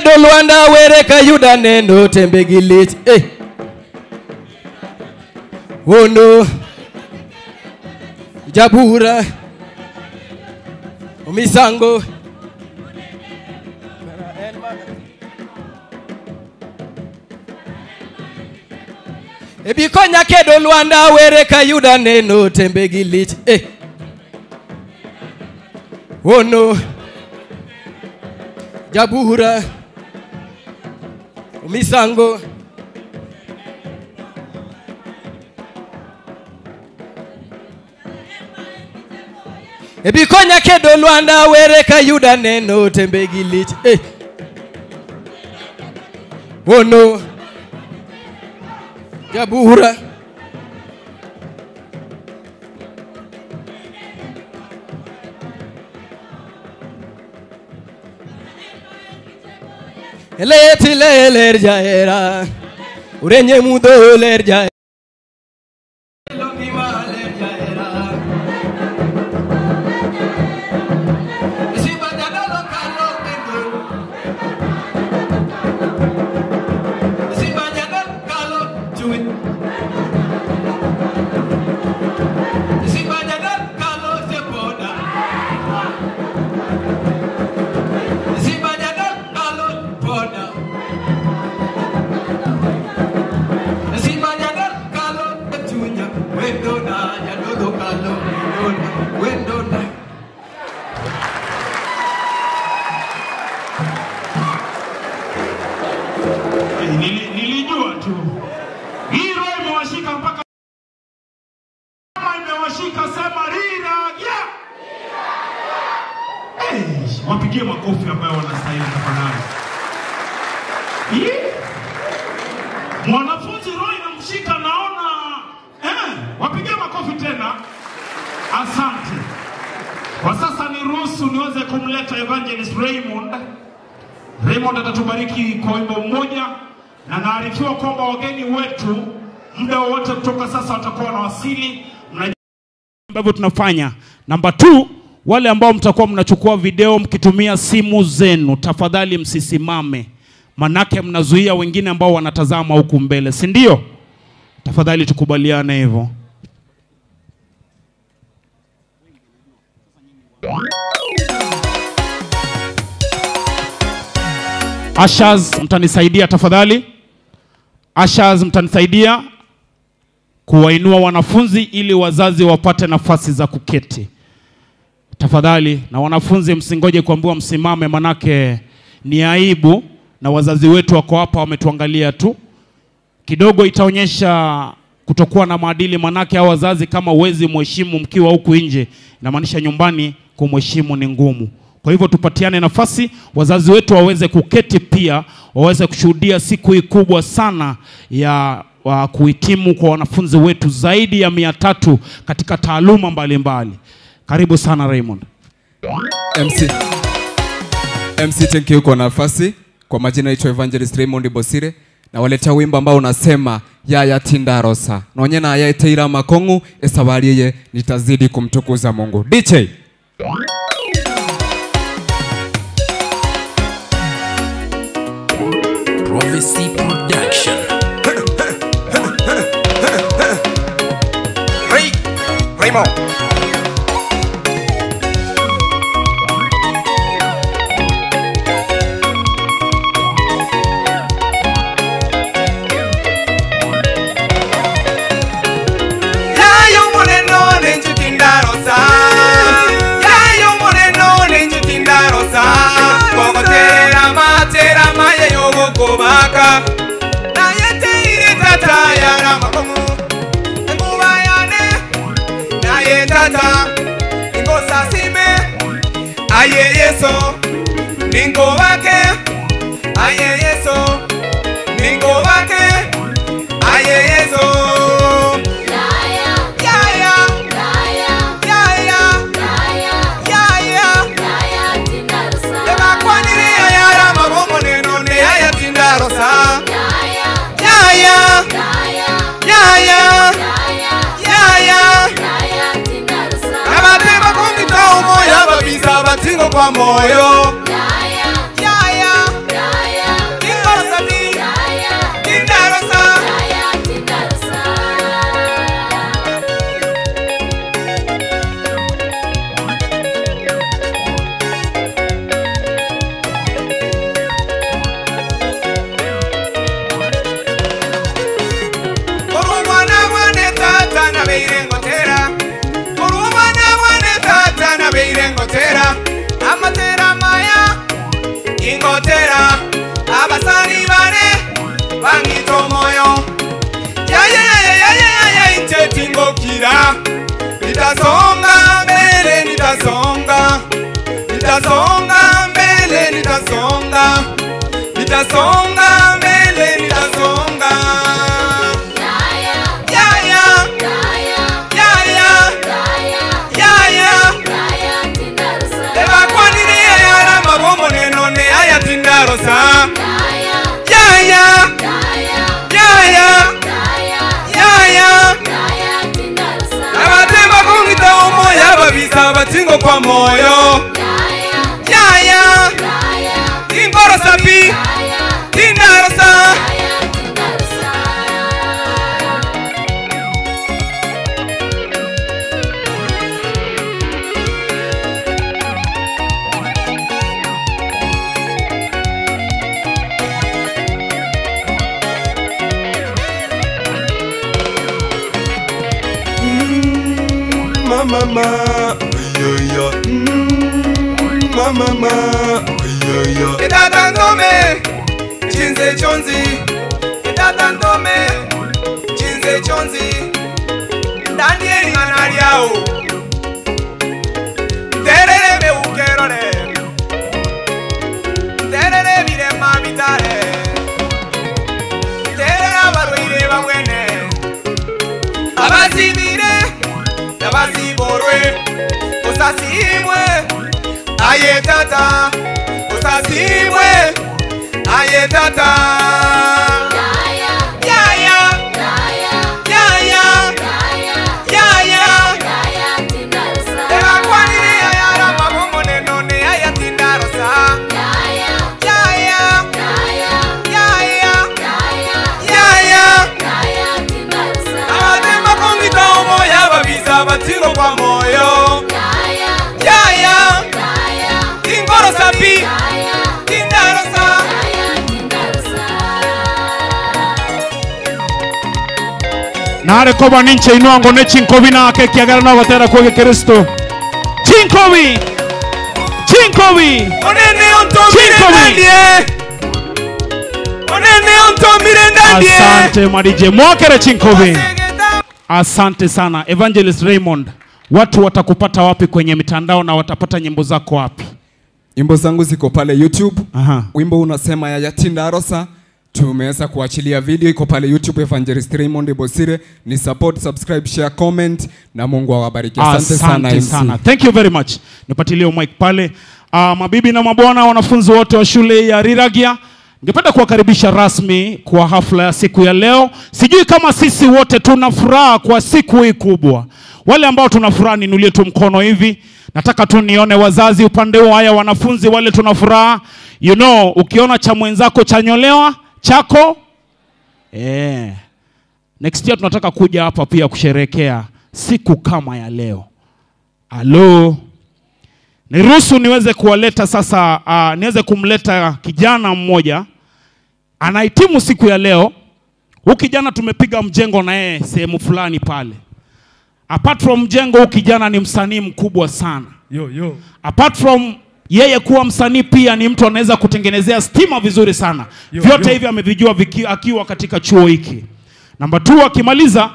kedo Lwanda were kayuda neno tembe gi lich. Wono jabura misango ebikonya kedo Lwanda were kayuda neno tembe gi lich. Wono jabura misango ebikonya kedo Lwanda were kayuda neno tembe gi lich. Wono jabura leti ler jaera urenye mudo ler jaera. Nilijua tu. Hii roho imewashika mpaka kama imewashika, sema rira ya. Hey, wapigie makofi ambayo wanastahili tafadhali. Hii mwanafunzi roho inamshika, naona wapigie makofi tena. Asante. Kwa sasa niruhusu niweze kumleta Evangelist Raymond. Raymond atatubariki kwa wimbo mmoja, na naarifiwa kwamba wageni wetu muda wote kutoka sasa watakuwa wanawasili. Mnajua ambavyo tunafanya. Namba 2, wale ambao mtakuwa mnachukua video mkitumia simu zenu, tafadhali msisimame, manake mnazuia wengine ambao wanatazama huku mbele, si ndio? Tafadhali tukubaliane hivyo. Ashaz, mtanisaidia tafadhali. Ashaz, mtanisaidia kuwainua wanafunzi ili wazazi wapate nafasi za kuketi. Tafadhali, na wanafunzi msingoje kuambiwa msimame, manake ni aibu, na wazazi wetu wako hapa wametuangalia tu. Kidogo itaonyesha kutokuwa na maadili, manake hao wazazi kama uwezi mheshimu mkiwa huku nje, inamaanisha nyumbani kumheshimu ni ngumu. Kwa hivyo tupatiane nafasi wazazi wetu waweze kuketi pia, waweze kushuhudia siku hii kubwa sana ya kuhitimu kwa wanafunzi wetu zaidi ya 300 katika taaluma mbalimbali. Karibu sana Raymond. MC, thank you kwa nafasi. Kwa majina naitwa Evangelist Raymond Bosire, na waletea wimbo ambao unasema yaya tindarosa. Naonye na yaya teira makongu esabariye nitazidi kumtukuza Mungu. DJ. Prophecy Production. Ray, Raymond. Yayo moreno nenjutindarosa. Yayo moreno nenjutindarosa. Kogotera matera maye yogo kobaka. Na yete ire tata ya ramakomu. Nguba yane na ye tata. Ngosa sime aye yeso. Ningo bake aye yeso. Ningo bake aye yeso. Kwa moyo. Yaya. Yaya. Kogotera abasani bane bangito moyo ya ya ya ya ya ya inche tingokira nitasonga mbele nitasonga nitasonga mbele nitasonga nitasonga mbele nitasonga ya ya ya ya ya ya eba kwanire ya mabomo neno ne aya tindarosa ya ya ya ya ya ya abatemba kungita omoya babisa batingo kwa moyo ya ya ingorosa pi tindarosa. Mama, yeah, yeah. Mama, yeah, yeah. Etata ndome, chinze chonzi. Etata ndome, chinze chonzi. Danieli analiao. Terere me ukerore. Terere mire mabitare. Terere abarwire bamwene. Abazimire. Nabasiborwe osasimwe aye tata osasimwe aye tata ya ya ya ya ya ya eba kwanire ya mabomo neno ne aya tindarosa ya ya ya ya ya ya abatemba kongita omoya babisa batingo kwa moyo ya ya ingorosa pi tindarosa. Nare koba ninche inuango ne chinkobi na ake kiagara na gotera kwa Kristo. Chinkobi! Chinkobi! Onene ontomire ndandie. Onene ontomire ndandie. Asante Marije. Mwakere chinkobi. Asante sana Evangelist Raymond. Watu watakupata wapi kwenye mitandao na watapata nyimbo zako wapi? Nyimbo zangu ziko pale YouTube. Aha. Wimbo unasema ya Tindarosa. Tumeweza kuachilia video iko pale YouTube Evangelist Raymond Bosire. Ni support, subscribe, share, comment na Mungu awabariki. Asante sana MC. Sana. Thank you very much. Nipatilie mic pale. Mabibi na mabwana, wanafunzi wote wa shule ya Riragia, ningependa kuwakaribisha rasmi kwa hafla ya siku ya leo. Sijui kama sisi wote tuna furaha kwa siku hii kubwa. Wale ambao tuna furaha niinulie tu mkono hivi. Nataka tu nione wazazi upande huo, haya wanafunzi wale tuna furaha. You know, ukiona cha mwenzako chanyolewa chako. Next year tunataka kuja hapa pia kusherehekea siku kama ya leo. Alo. Niruhusu niweze kuwaleta sasa, niweze kumleta kijana mmoja anahitimu siku ya leo. Huyu kijana tumepiga mjengo na yeye sehemu fulani pale. Apart from mjengo, huyu kijana ni msanii mkubwa sana. Yo yo. Apart from yeye kuwa msanii, pia ni mtu anaweza kutengenezea stima vizuri sana. Yo, vyote hivi amevijua akiwa katika chuo hiki. Namba 2, akimaliza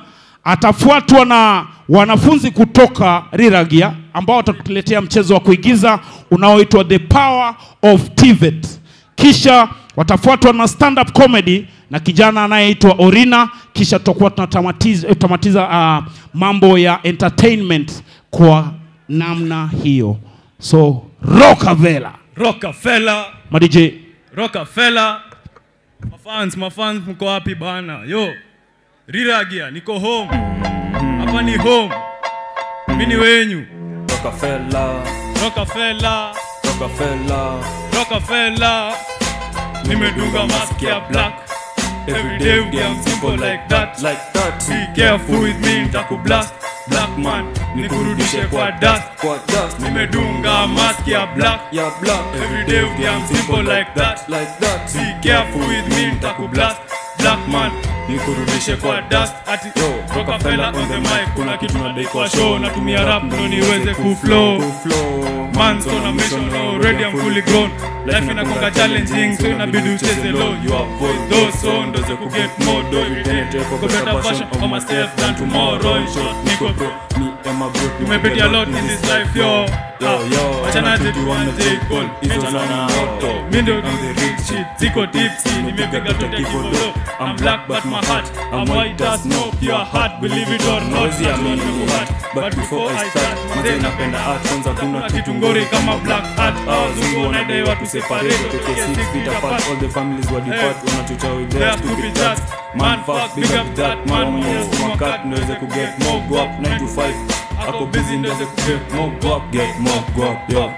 atafuatwa na wanafunzi kutoka Riragia ambao watatuletea mchezo wa kuigiza unaoitwa The Power of TVET. Kisha watafuatwa na stand up comedy na kijana anayeitwa Orina. Kisha tutakuwa tunatamatiza mambo ya entertainment kwa namna hiyo. So Rockefeller. Rockefeller. Ma DJ. Rockefeller. Mafans mko wapi bana? Yo. Riragia, niko home. Hapa ni home. Mimi ni wenyu. Rockefeller. Rockefeller. Rockefeller. Rockefeller. Nimedunga mask ya black. Every day we am simple like that. Like that. Be careful with me, nitakublast. Black man, nikurudishe kwa dust. Kwa dust. Nimedunga mask ya black. Ya black. Every day we am simple like that. Like that. Be careful with me, nitakublast. Black man, Nikurudishe kwa dust. Ati Rockefeller on the mic, kuna kitu nadai kwa show. Natumia rap ndo niweze kuflow. Man's on a mission already, I'm fully grown. Life inakuanga challenging, so inabidi ucheze low. You avoid those, so ndoze kuget more dough. Every day go better version of myself than tomorrow. In short, niko bro, me and my bro, tumepitia a lot in this life yo. Achana J Cole, hizo sana moto. Mimi ndio the rich shit, siko tipsy, nimepiga tote kibodo. I'm black but my heart, I'm white as snow, pure heart, believe it or not. But before I start, manze napenda art, kwanza kuna kitu ngori kama black hat. Wazungu wanadai watu separate, tutoke 6 feet apart, all the families were depart, wanachocha with their stupid chats. Man fuck, big up that man, mwenye cut ndoze ku get more go up 9 to 5. Ako busy ndoze ku get more go up, get more go up, yo.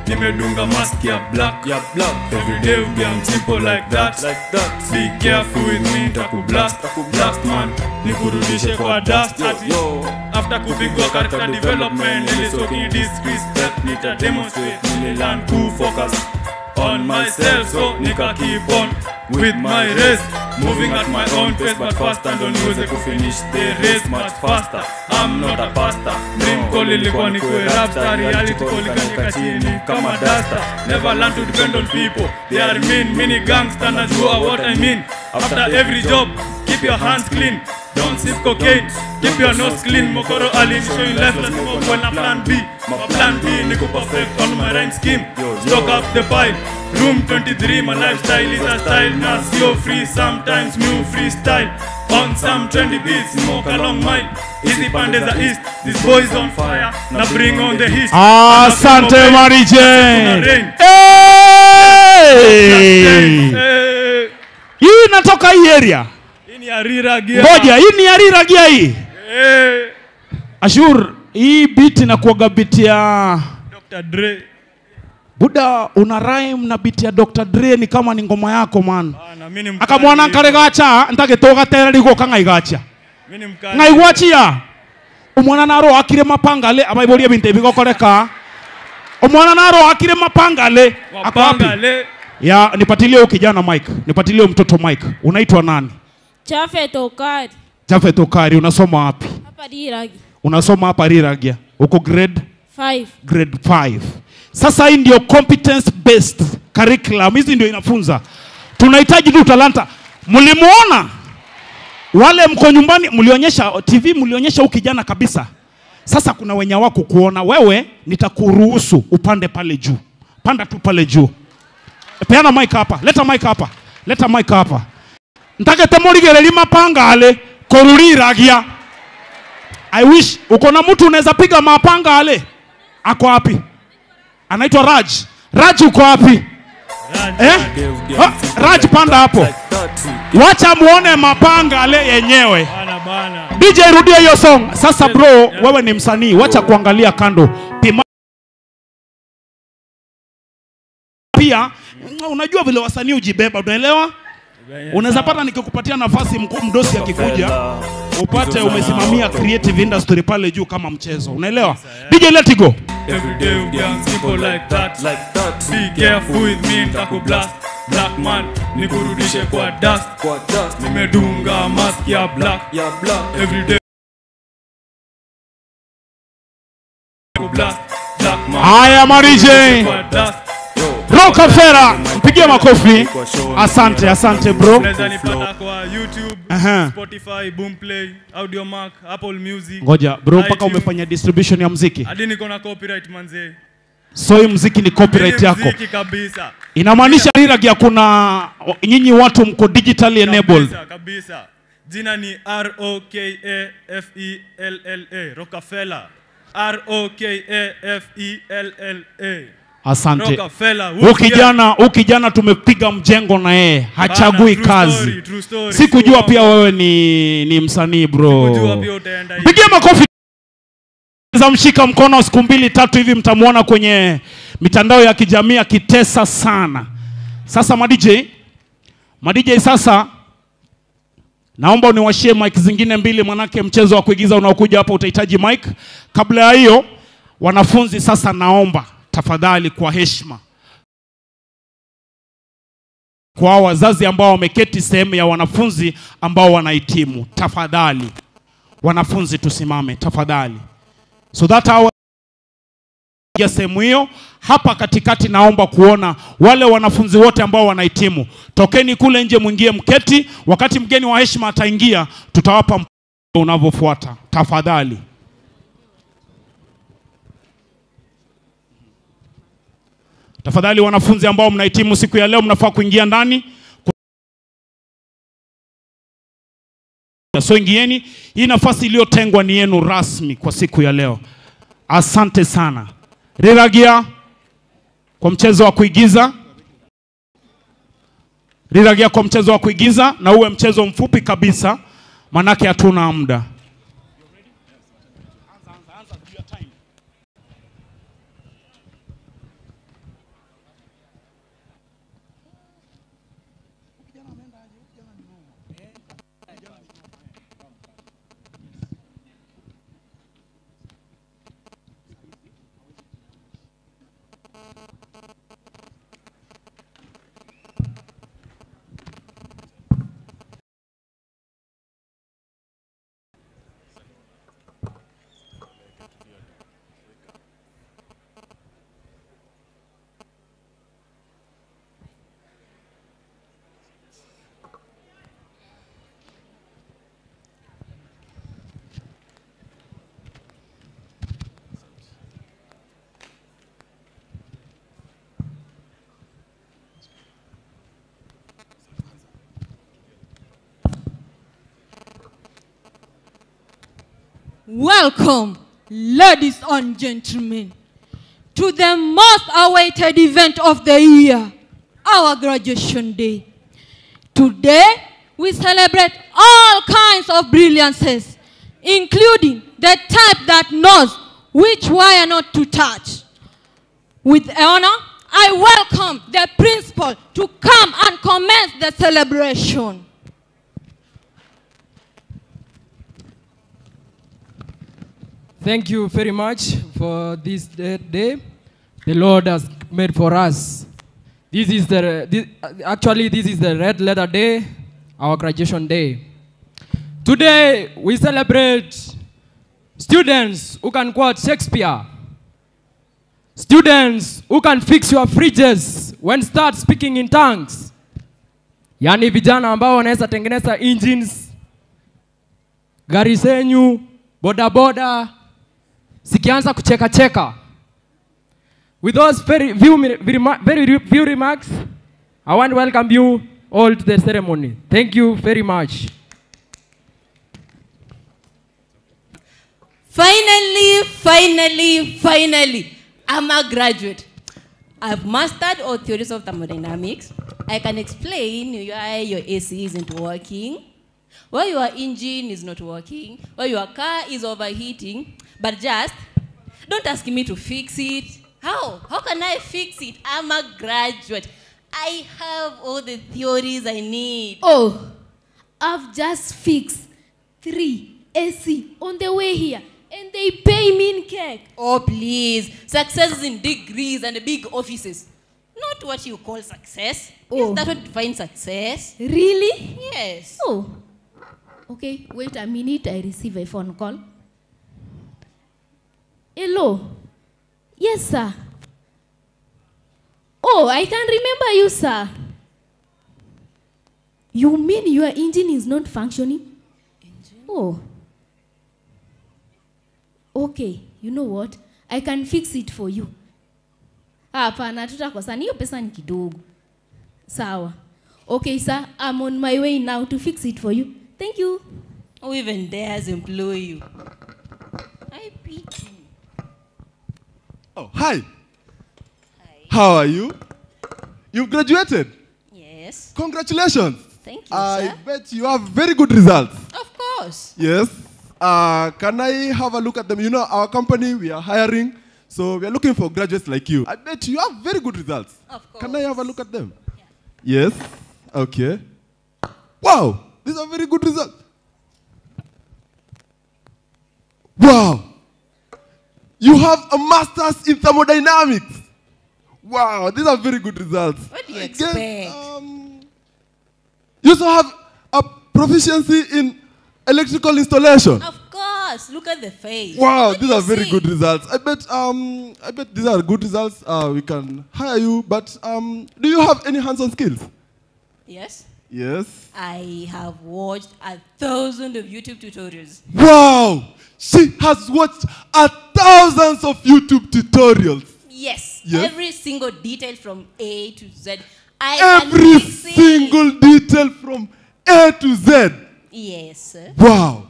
Nimedunga mask ya black, ya black. Every day we get simple like that, like that. Be careful with me, nitakublast, blast man, nikurudishe kwa dust. Ati after kupigwa character development, nilisoki disrespect, nita demonstrate, nililearn to focus on myself, so nika keep on with my race, moving at my own pace, but faster ndo niweze kufinish the race much faster. I'm not a pastor. Dream call ilikuwa nikuwe rapstar, reality call ikanyeka chini kama duster. Never learn to depend on people, they are mean, mini gangster, najua what I mean. After every job, keep your hands clean. Don't sip cocaine, keep your nose clean. Mokoro ali showing life, let's smoke when I plan B. My plan B, niko perfect on my rhyme scheme. Stock up the pile, room 23, my lifestyle is a style. Na sio free, sometimes new freestyle. On some trendy beats, smoke a long mile. Easy pande za east, this boy is on fire. Na bring on the heat. Asante Mary Jane. Hey! Hii inatoka hii area. Ngoja, hii ni Arira gia hii. Ashur, hii beat inakuwaga beat ya Dr. Dre. Buda, una rhyme na beat ya Dr. Dre ni kama ni ngoma yako man. Akamwana nkare gacha, ntagetoga tera liko kanga igacha. Ngaigwachia. Umwana naro akire mapanga le abaiborie binte bigokoreka. Umwana naro akire mapanga le. Mapanga le. Ya, nipatilie huyo kijana mic. Nipatilie mtoto mic. Unaitwa nani? Jafet Okari. Jafet Okari, unasoma wapi? Hapa Riragi. Unasoma hapa Riragia. Uko grade 5. Grade 5. Sasa hii ndio competence based curriculum. Hizi ndio inafunza. Tunahitaji tu talanta. Mlimuona? Wale mko nyumbani mlionyesha TV, mlionyesha huyu kijana kabisa. Sasa kuna wenye wako kuona wewe, nitakuruhusu upande pale juu. Panda tu pale juu. Peana mic hapa. Leta mic hapa. Leta mic hapa. Ntakete morigereri mapanga ale koruriragia. I wish uko na mtu unaweza piga mapanga ale. Ako wapi? Anaitwa Raj. Raj uko wapi? Eh? Oh, Raj panda hapo. Wacha muone mapanga ale yenyewe. DJ rudia hiyo song. Sasa bro, wewe ni msanii, wacha kuangalia kando. Pima pia, unajua vile wasanii hujibeba, unaelewa? Unaweza pata nikikupatia nafasi mdosi akikuja upate umesimamia creative industry pale juu kama mchezo. Unaelewa? DJ let it go. Every day we get simple like that, like that. Be careful with me, nitakublast. Black man, nikurudishe kwa dust, kwa dust. Nimedunga mask ya black, ya black. Every day blast, black man. Haya Mary Jane. Rockefeller, mpigie makofi. Asante, asante bro. Unaweza nipata kwa YouTube, Spotify, Boomplay, Audiomack, Apple Music. Ngoja bro, mpaka umefanya distribution ya muziki. Hadi niko na copyright manze. So hii muziki ni copyright yako. Muziki kabisa. Inamaanisha Riragia kuna nyinyi watu mko digitally enabled. Kabisa, kabisa. Jina ni R-O-K-A-F-E-L-L-A, Rockefeller. R-O-K-A-F-E-L-L-A. Asante. Ukijana tumepiga mjengo na yeye, hachagui kazi. Sikujua pia wewe ni msanii bro. Pigia makofi. Za mshika mkono siku mbili tatu hivi mtamuona kwenye mitandao ya kijamii akitesa sana. Sasa ma DJ sasa naomba uniwashie mic zingine mbili, manake mchezo wa kuigiza unaokuja hapa utahitaji mic. Kabla ya hiyo, wanafunzi sasa naomba tafadhali kwa heshima Kwa wazazi ambao wameketi sehemu ya wanafunzi ambao wanahitimu, tafadhali wanafunzi tusimame tafadhali, so that our ya sehemu hiyo hapa katikati. Naomba kuona wale wanafunzi wote ambao wanahitimu, tokeni kule nje mwingie mketi. Wakati mgeni wa heshima ataingia, tutawapa mpango unavyofuata. Tafadhali. Tafadhali wanafunzi ambao mnahitimu siku ya leo, mnafaa kuingia ndani. So ingieni, hii nafasi iliyotengwa ni yenu rasmi kwa siku ya leo. Asante sana. Riragia kwa mchezo wa kuigiza. Riragia kwa mchezo wa kuigiza, na uwe mchezo mfupi kabisa, manake hatuna muda. Welcome, ladies and gentlemen, to the most awaited event of the year, our graduation day. Today, we celebrate all kinds of brilliances, including the type that knows which wire not to touch. With honor, I welcome the principal to come and commence the celebration. Thank you very much for this day the Lord has made for us. This is the red letter day, our graduation day. Today we celebrate students who can quote Shakespeare, students who can fix your fridges when start speaking in tongues. Yani vijana ambao wanaweza tengeneza engines, gari zenyu, boda boda, sikianza kucheka cheka. With those very few remarks, I want to welcome you all to the ceremony. Thank you very much. Finally, finally, finally, I'm a graduate. I've mastered all theories of thermodynamics. I can explain why your AC isn't working, why your engine is not working, why your car is overheating, but just don't ask me to fix it. How? How can I fix it? I'm a graduate. I have all the theories I need. Oh, I've just fixed 3 AC on the way here, and they pay me in cake. Oh, please. Success is in degrees and big offices. Not what you call success. Oh. Is that what defines success? Really? Yes. Oh. Okay, wait a minute. I receive a phone call. Hello. Yes, sir. Oh, I can remember you, sir. You mean your engine is not functioning? Engine? Oh. Okay, you know what? I can fix it for you. Hapana, tutakosana. Hiyo pesa ni kidogo. Sawa. Okay, sir, I'm on my way now to fix it for you. Thank you. Who even dares employ you? I pity. Oh, hi. Hi. How are you? You've graduated? Yes. Congratulations. Thank you, sir. I bet you have very good results. Of course. Yes. Can I have a look at them? You know, our company, we are hiring, so we are looking for graduates like you. I bet you have very good results. Of course. Can I have a look at them? Yeah. Yes. Okay. Wow. These are very good results. Wow. You have a master's in thermodynamics. Wow, these are very good results. What do you expect? Guess, also have a proficiency in electrical installation. Of course. Look at the face. Wow, What these do are you very see? good results. I bet these are good results. We can hire you, but do you have any hands-on skills? Yes. Yes. I have watched 1,000 of YouTube tutorials. Wow! She has watched thousands of YouTube tutorials. Yes. Yes. Every single detail from A to Z. Every single detail from A to Z. Yes, sir. Wow.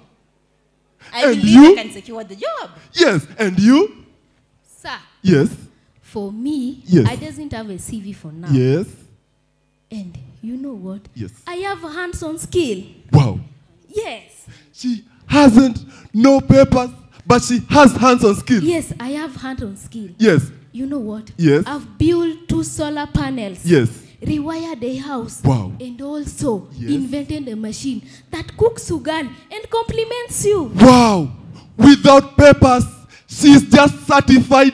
I And believe you? I can secure the job. Yes. And you? Sir. Yes. For me, Yes. I doesn't have a CV for now. Yes. And you know what? Yes. I have hands-on skill. Wow. Yes. She hasn't no papers, but she has hands-on skill. Yes, I have hands-on skill. Yes. You know what? Yes. I've built 2 solar panels. Yes. Rewired a house. Wow. And also Yes. invented a machine that cooks ugali and compliments you. Wow. Without papers, she's just certified,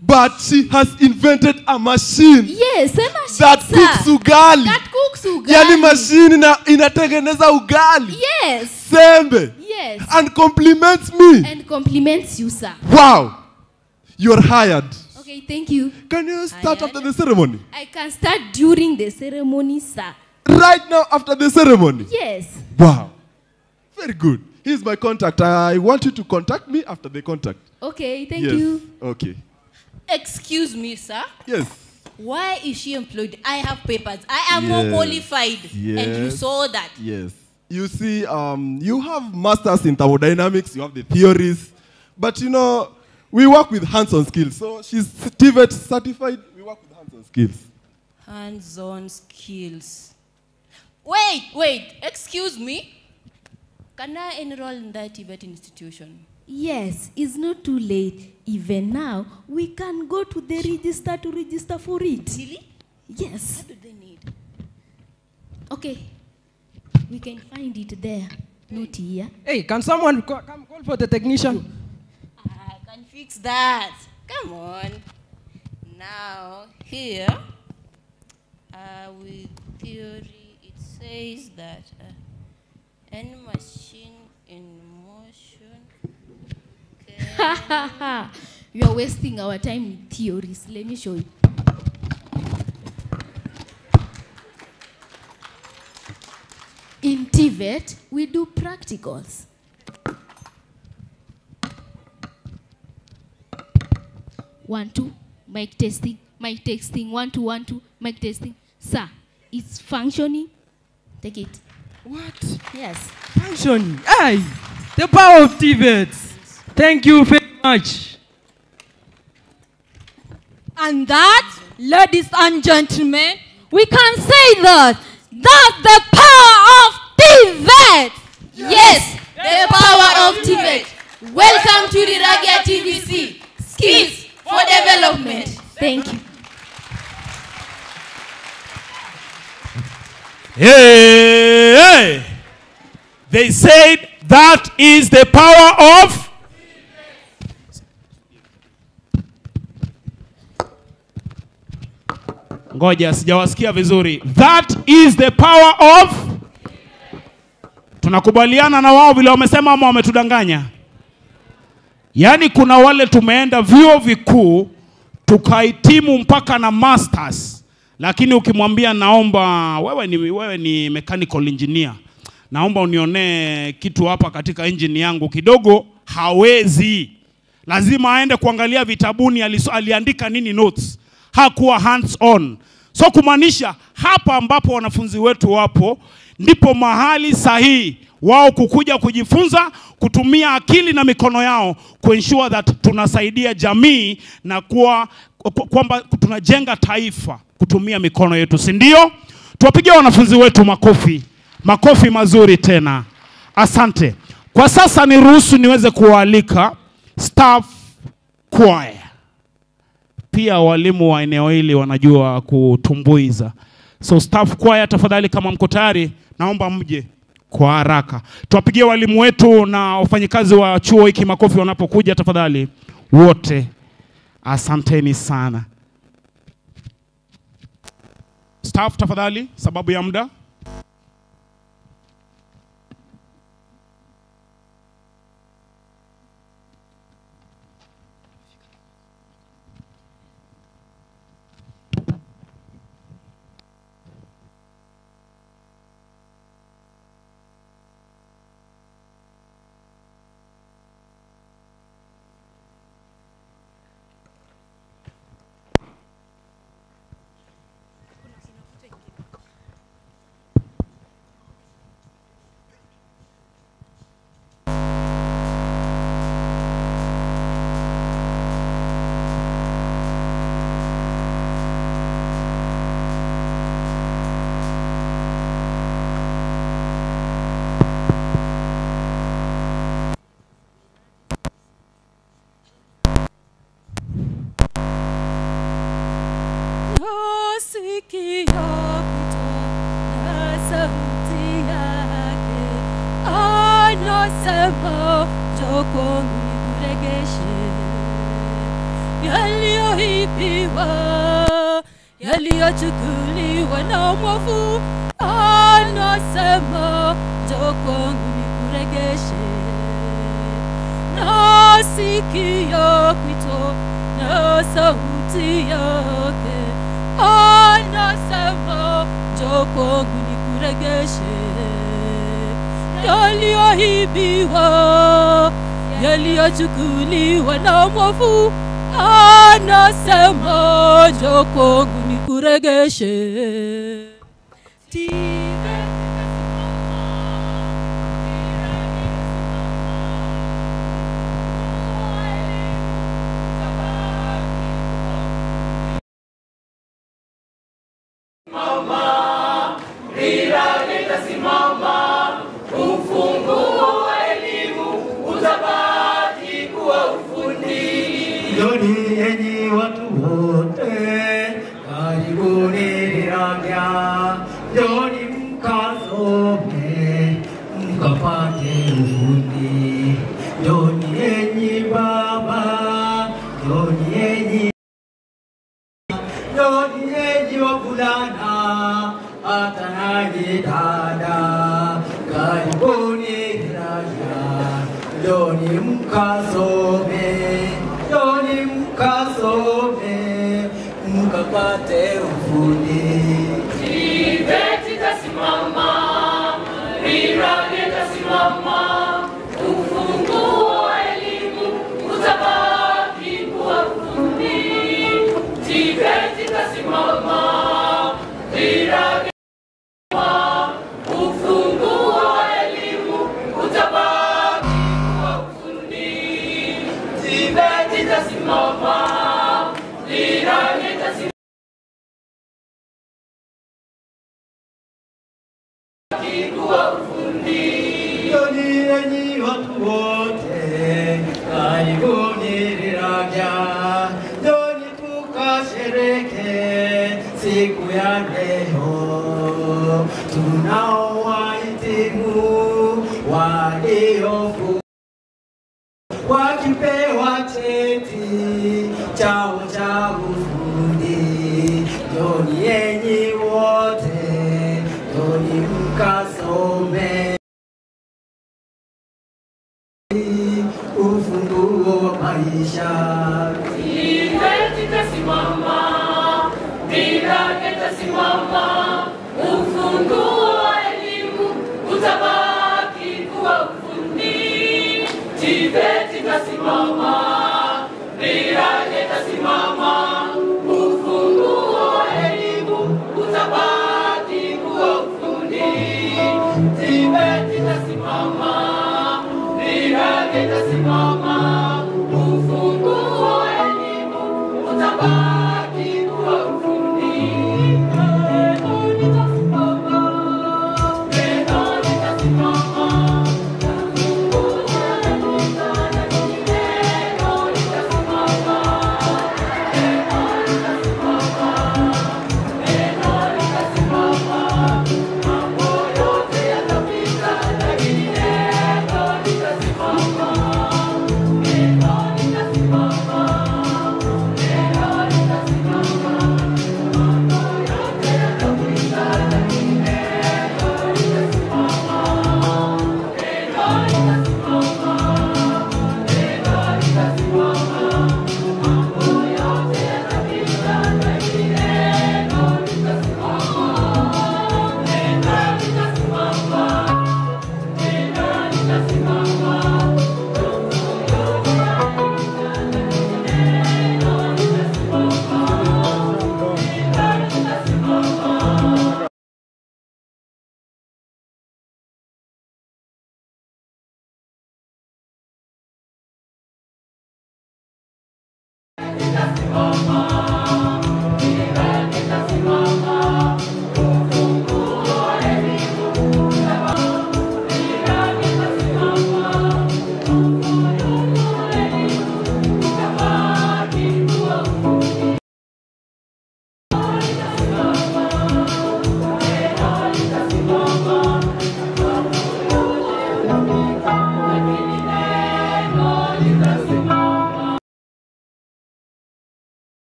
but she has invented a machine. Yes, a machine, that sir. cooks ugali. That cooks ugali. Yani machine inatengeneza ugali. Yes. Sembe. Yes. And compliments me. And compliments you, sir. Wow. You're hired. Okay, thank you. Can you start after the ceremony? I can start during the ceremony, sir. Right now after the ceremony? Yes. Wow. Very good. Here's my contact. I want you to contact me after the contact. Okay, thank yes. you. Okay. Excuse me, sir. Yes. Why is she employed? I have papers. I am Yes. more qualified. Yes. And you saw that. Yes. You see, you have masters in thermodynamics. You have the theories. But, you know, we work with hands-on skills. So she's TVET certified. We work with hands-on skills. Hands-on skills. Wait, wait. Excuse me. Can I enroll in that TVET institution? Yes, it's not too late. Even now, we can go to the register to register for it. Really? Yes. What do they need? Okay. We can find it there, not here. Hey, can someone come call for the technician? I can fix that. Come on. Now, here, with theory, it says that any machine in motion can... You are wasting our time with theories. Let me show you. In TVET, we do practicals. 1, 2, mic testing, 1, 2, 1, 2, mic testing. Sir, it's functioning. Take it. What? Yes. Functioning. Hey, the power of TVET. Thank you very much. And that, ladies and gentlemen, we can say that that's the power of TVET. Yes, the power of TVET. Welcome to the Riragia TVC. Skills for development. Thank you. Hey, hey. They said that is the power of Ngoja, sijawasikia vizuri. That is the power of. Tunakubaliana na wao vile wamesema ama wametudanganya? Yaani kuna wale tumeenda vyuo vikuu tukahitimu mpaka na masters, lakini ukimwambia naomba wewe ni mechanical engineer, naomba unionee kitu hapa katika engine yangu kidogo, hawezi. Lazima aende kuangalia vitabuni aliandika nini notes. Hakuwa hands on. So kumaanisha hapa ambapo wanafunzi wetu wapo ndipo mahali sahihi wao kukuja kujifunza kutumia akili na mikono yao kuensure that tunasaidia jamii na kwamba tunajenga taifa kutumia mikono yetu, si ndio? Tuwapigie wanafunzi wetu makofi. Makofi mazuri tena. Asante. Kwa sasa niruhusu niweze kuwaalika staff choir. Pia walimu wa eneo hili wanajua kutumbuiza. So staff choir, tafadhali kama mko tayari naomba mje kwa haraka. Tuwapigie walimu wetu na wafanyikazi wa chuo hiki makofi wanapokuja tafadhali wote. Asanteni sana. Staff tafadhali, sababu ya muda. Anasema njoo kwangu nikuregeshe yaliyoibiwa, yaliyochukuliwa na mwovu. Anasema njoo kwangu nikuregeshe. Nasikia kwito na sauti yake, anasema njoo kwangu nikuregeshe yaliyoibiwa, yaliyochukuliwa na mwovu. Anasema njoo kwangu nikuregeshe. Mama, dira itasimama, ufunguo wa elimu utabaki kuwa ufundi. Njooni enyi watu wote, karibuni Riranya, njooni mkasome, mkapate ufundi. Njooni enyi baba, njooni enyi, njooni enyi wavulana, hata nanyi dada, karibuni Riranya, njooni mkasome, njooni mkasome, mkapate ufundi. TVET itasimama, Riranya itasimama, ufunguo wa elimu utabaki kuwa ufundi. TVET itasimama, Riranya itasimama, ufunguo wa elimu utabaki kuwa ufundi. TVET itasimama, Riranya itasimama kuwa ufundi. Njooni enyi watu wote, karibuni Riranya, njooni tukashereke siku ya leo. Tunao wahitimu waliofu wakipewa cheti chao cha ufundi. Njooni enyi wote, njooni mkasome ufunguo wa maisha. TVET itasimama, Riranya itasimama, ufunguo wa elimu utabaki kuwa ufundi. TVET itasimama, Riranya itasimama, ufunguo wa elimu utabaki kuwa ufundi. TVET itasimama, Riranya itasimama, ufunguo wa elimu utabaki kuwa ufundi. Neno litasimama, neno litasimama, ufunguo wa elimu, neno litasimama, neno litasimama, neno litasimama, mambo yote yatapita, lakini neno litasimama. Neno litasimama, neno litasimama, mambo yote yatapita, lakini neno litasimama. Neno litasimama, neno litasimama, mambo yote yatapita, lakini neno litasimama. Neno litasimama, neno litasimama.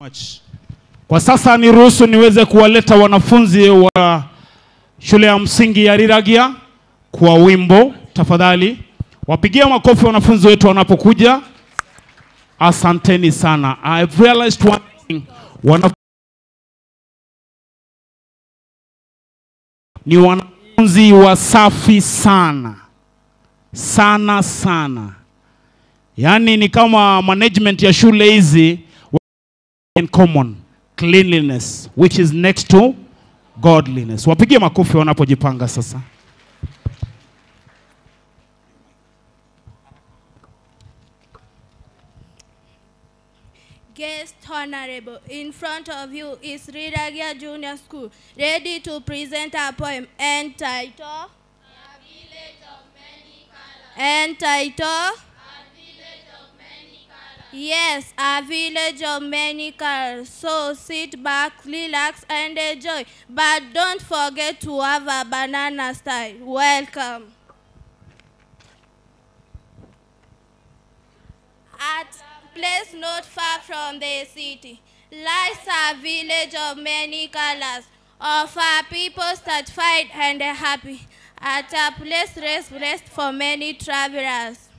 Much. Kwa sasa niruhusu niweze kuwaleta wanafunzi wa shule ya msingi ya Riragia kwa wimbo tafadhali. Wapigie makofi wanafunzi wetu wanapokuja. Asanteni sana. I've realized one thing. Ni wanafunzi wasafi sana. Sana sana. Yaani ni kama management ya shule hizi in common cleanliness, which is next to godliness. Wapigie makofi wanapojipanga sasa. Guest Honorable, in front of you is Riragia Junior School, ready to present a poem entitled A Village of Many Colors. Entitled A Village of Many Colors. Yes, a village of many colors. So sit back, relax, and enjoy. But don't forget to have a banana style. Welcome. At place not far from the city lies a village of many colors, of our people satisfied and happy, at a place rest for many travelers.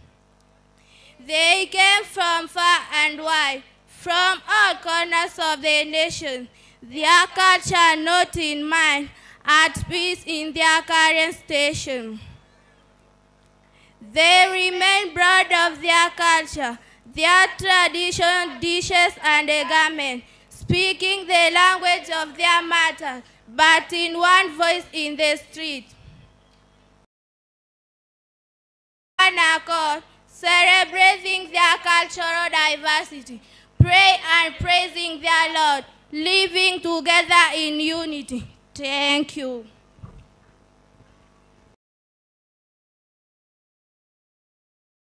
They came from far and wide, from all corners of the nation, their culture not in mind, at peace in their current station. They remain proud of their culture, their tradition, dishes, and garment, speaking the language of their mother, but in one voice in the street. One accord, celebrating their cultural diversity, pray and praising their Lord, living together in unity. Thank you.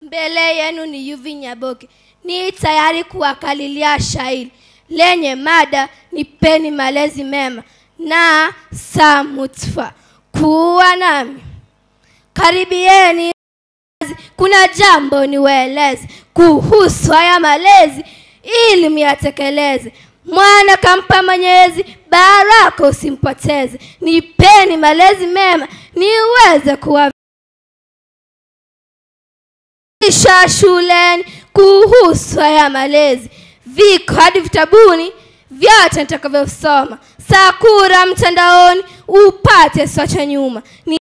Mbele yenu ni Yuvi Nyaboke, ni tayari kuwakalilia shairi lenye mada nipeni malezi mema na Samutfa. Kuwa nami. Karibieni, kuna jambo niwaeleze kuhusu haya malezi ili myatekeleze. Mwana kampa Mwenyezi, baraka usimpoteze. Nipeni malezi mema niweze kuwa isha shuleni kuhusu haya malezi. Viko hadi vitabuni vyote nitakavyosoma. Sakura mtandaoni upate swacha nyuma. Ni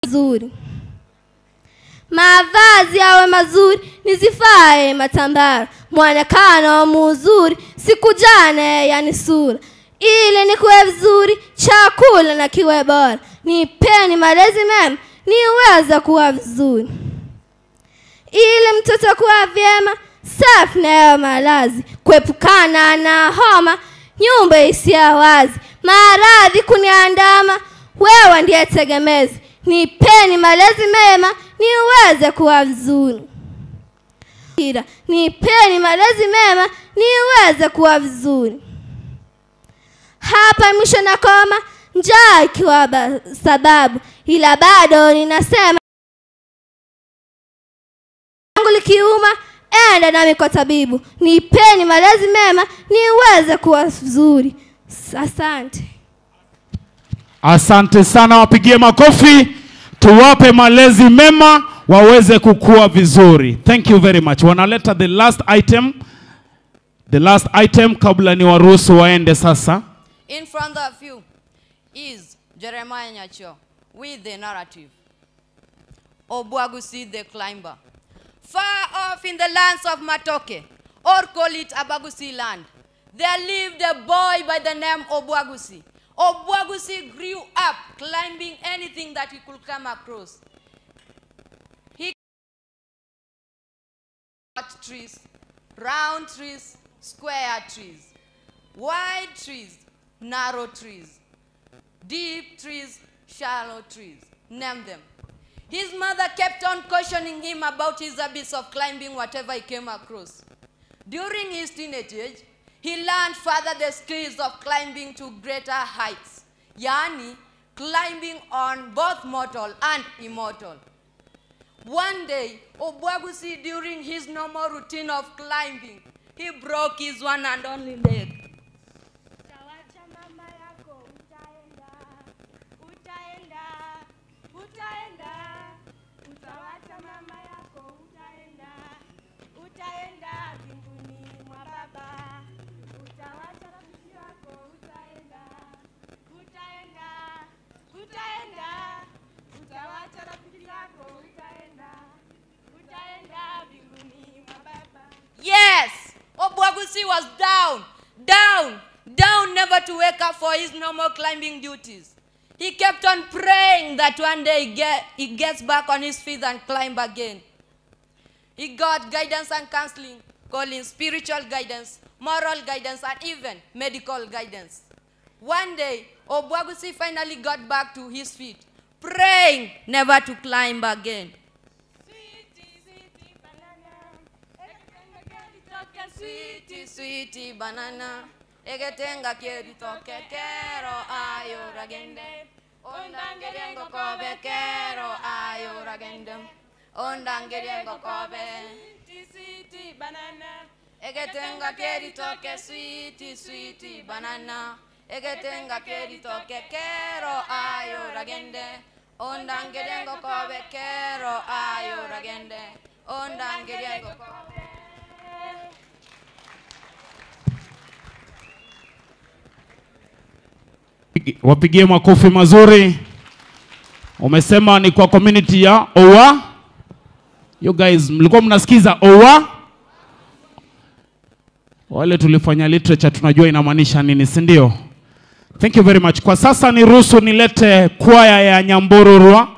nzuri. Mavazi yawe mazuri, nizifae matambara. Mwonekano mzuri, sikujane yani sura. Ili nikuwe vizuri, chakula na kiwe bora. Nipeni malezi mema niweze kuwa vizuri. Ili mtoto kuwa vyema, safi na yawe malazi, kuepukana na homa, nyumba isiyo wazi, maradhi kuniandama, wewe ndiye tegemezi. Nipeni malezi mema niweze kuwa vizuri. Nipeni malezi mema niweze kuwa vizuri. Hapa mwisho nakoma, njaa ikiwa sababu, ila bado ninasema yangu likiuma, enda nami kwa tabibu. Nipeni malezi mema niweze kuwa vizuri. Asante. Asante sana, wapigie makofi. Tuwape malezi mema waweze kukua vizuri. Thank you very much. Wanaleta the last item. The last item kabla ni waruhusu waende sasa. In front of you is Jeremiah Nyacho with the narrative. Obwagusi the climber. Far off in the lands of Matoke, or call it Abagusi land, there lived a boy by the name Obwagusi. Obwagusi grew up climbing anything that he could come across. He cut trees, round trees, square trees, wide trees, narrow trees, deep trees, shallow trees, name them. His mother kept on cautioning him about his habits of climbing whatever he came across. During his teenage age, he learned further the skills of climbing to greater heights, yani climbing on both mortal and immortal. One day, Obwagusi, during his normal routine of climbing, he broke his one and only leg. Utawacha mama yako, utaenda, utaenda, utaenda. Utawacha mama yako, utaenda, utaenda mbinguni mwa baba. Utawacha rafiki yako, utaenda, utaenda, utaenda. Utawacha rafiki yako, utaenda, utaenda mbinguni mwa baba. Yes, Obwagusi was down, down, down, never to wake up for his normal climbing duties. He kept on praying that one day he gets back on his feet and climb again. He got guidance and counseling, calling spiritual guidance, moral guidance, and even medical guidance. One day, Obwagusi finally got back to his feet, praying never to climb again. Sweetie, sweetie banana, egetenga keritoke kero ayo ragende, ondangeriengo kobe kero ayo ragende, ondangeriengo kobe. Sweetie, sweetie banana, egetenga keritoke sweetie, sweetie banana, egetenga keritoke kero ayo ragende, ondangeriengo kobe kero ayo ragende, ondangeriengo kobe. Wapigie makofi mazuri. Umesema ni kwa community ya Owa. You guys, mlikuwa mnasikiza Owa? Wale tulifanya literature tunajua inamaanisha nini, si ndio? Thank you very much. Kwa sasa niruhusu nilete kwaya ya Nyambororwa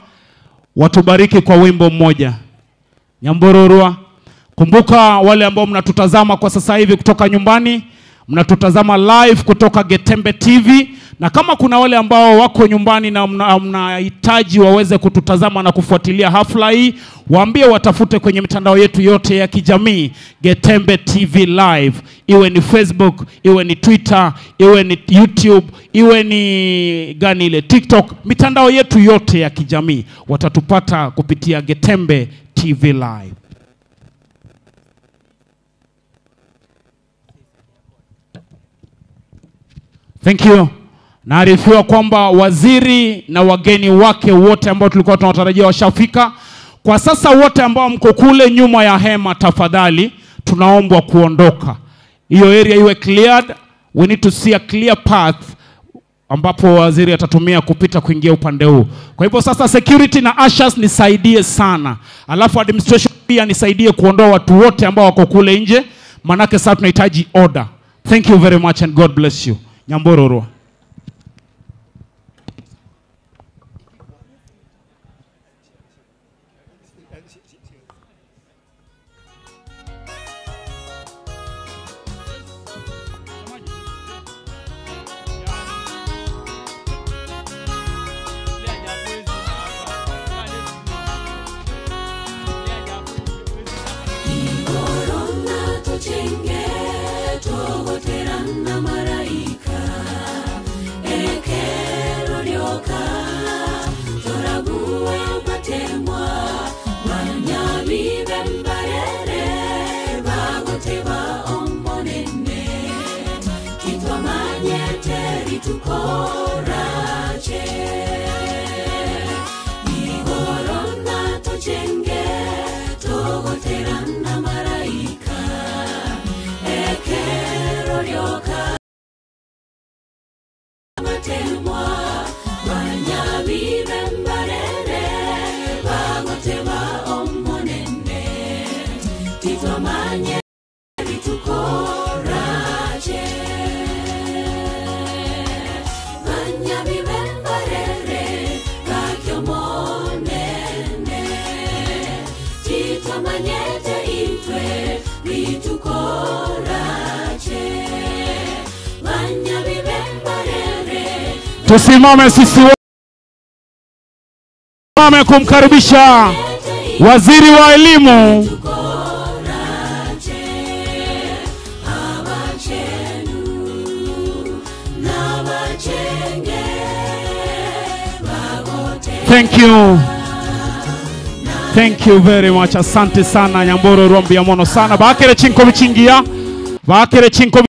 watubariki kwa wimbo mmoja. Nyambororwa. Kumbuka wale ambao mnatutazama kwa sasa hivi kutoka nyumbani, mnatutazama live kutoka Getembe TV, na kama kuna wale ambao wako nyumbani na mnahitaji waweze kututazama na kufuatilia hafla hii, waambie watafute kwenye mitandao yetu yote ya kijamii Getembe TV Live, iwe ni Facebook, iwe ni Twitter, iwe ni YouTube, iwe ni gani ile TikTok, mitandao yetu yote ya kijamii watatupata kupitia Getembe TV Live. Thank you. Naarifiwa kwamba waziri na wageni wake wote ambao tulikuwa tunawatarajia washafika. Kwa sasa wote ambao mko kule nyuma ya hema, tafadhali tunaombwa kuondoka. Hiyo area iwe cleared. We need to see a clear path ambapo waziri atatumia kupita kuingia upande huu. Kwa hivyo sasa security na ushers nisaidie sana. Alafu administration pia nisaidie kuondoa watu wote ambao wako kule nje, manake sasa tunahitaji order. Thank you very much and God bless you. Nyambororwa. Tusimame sisi wote kumkaribisha waziri wa elimu. Thank you. Thank you very much. Asante sana Nyamboro Rombi ya mono sana. Bakere chinko bichingia. Bakere chinko.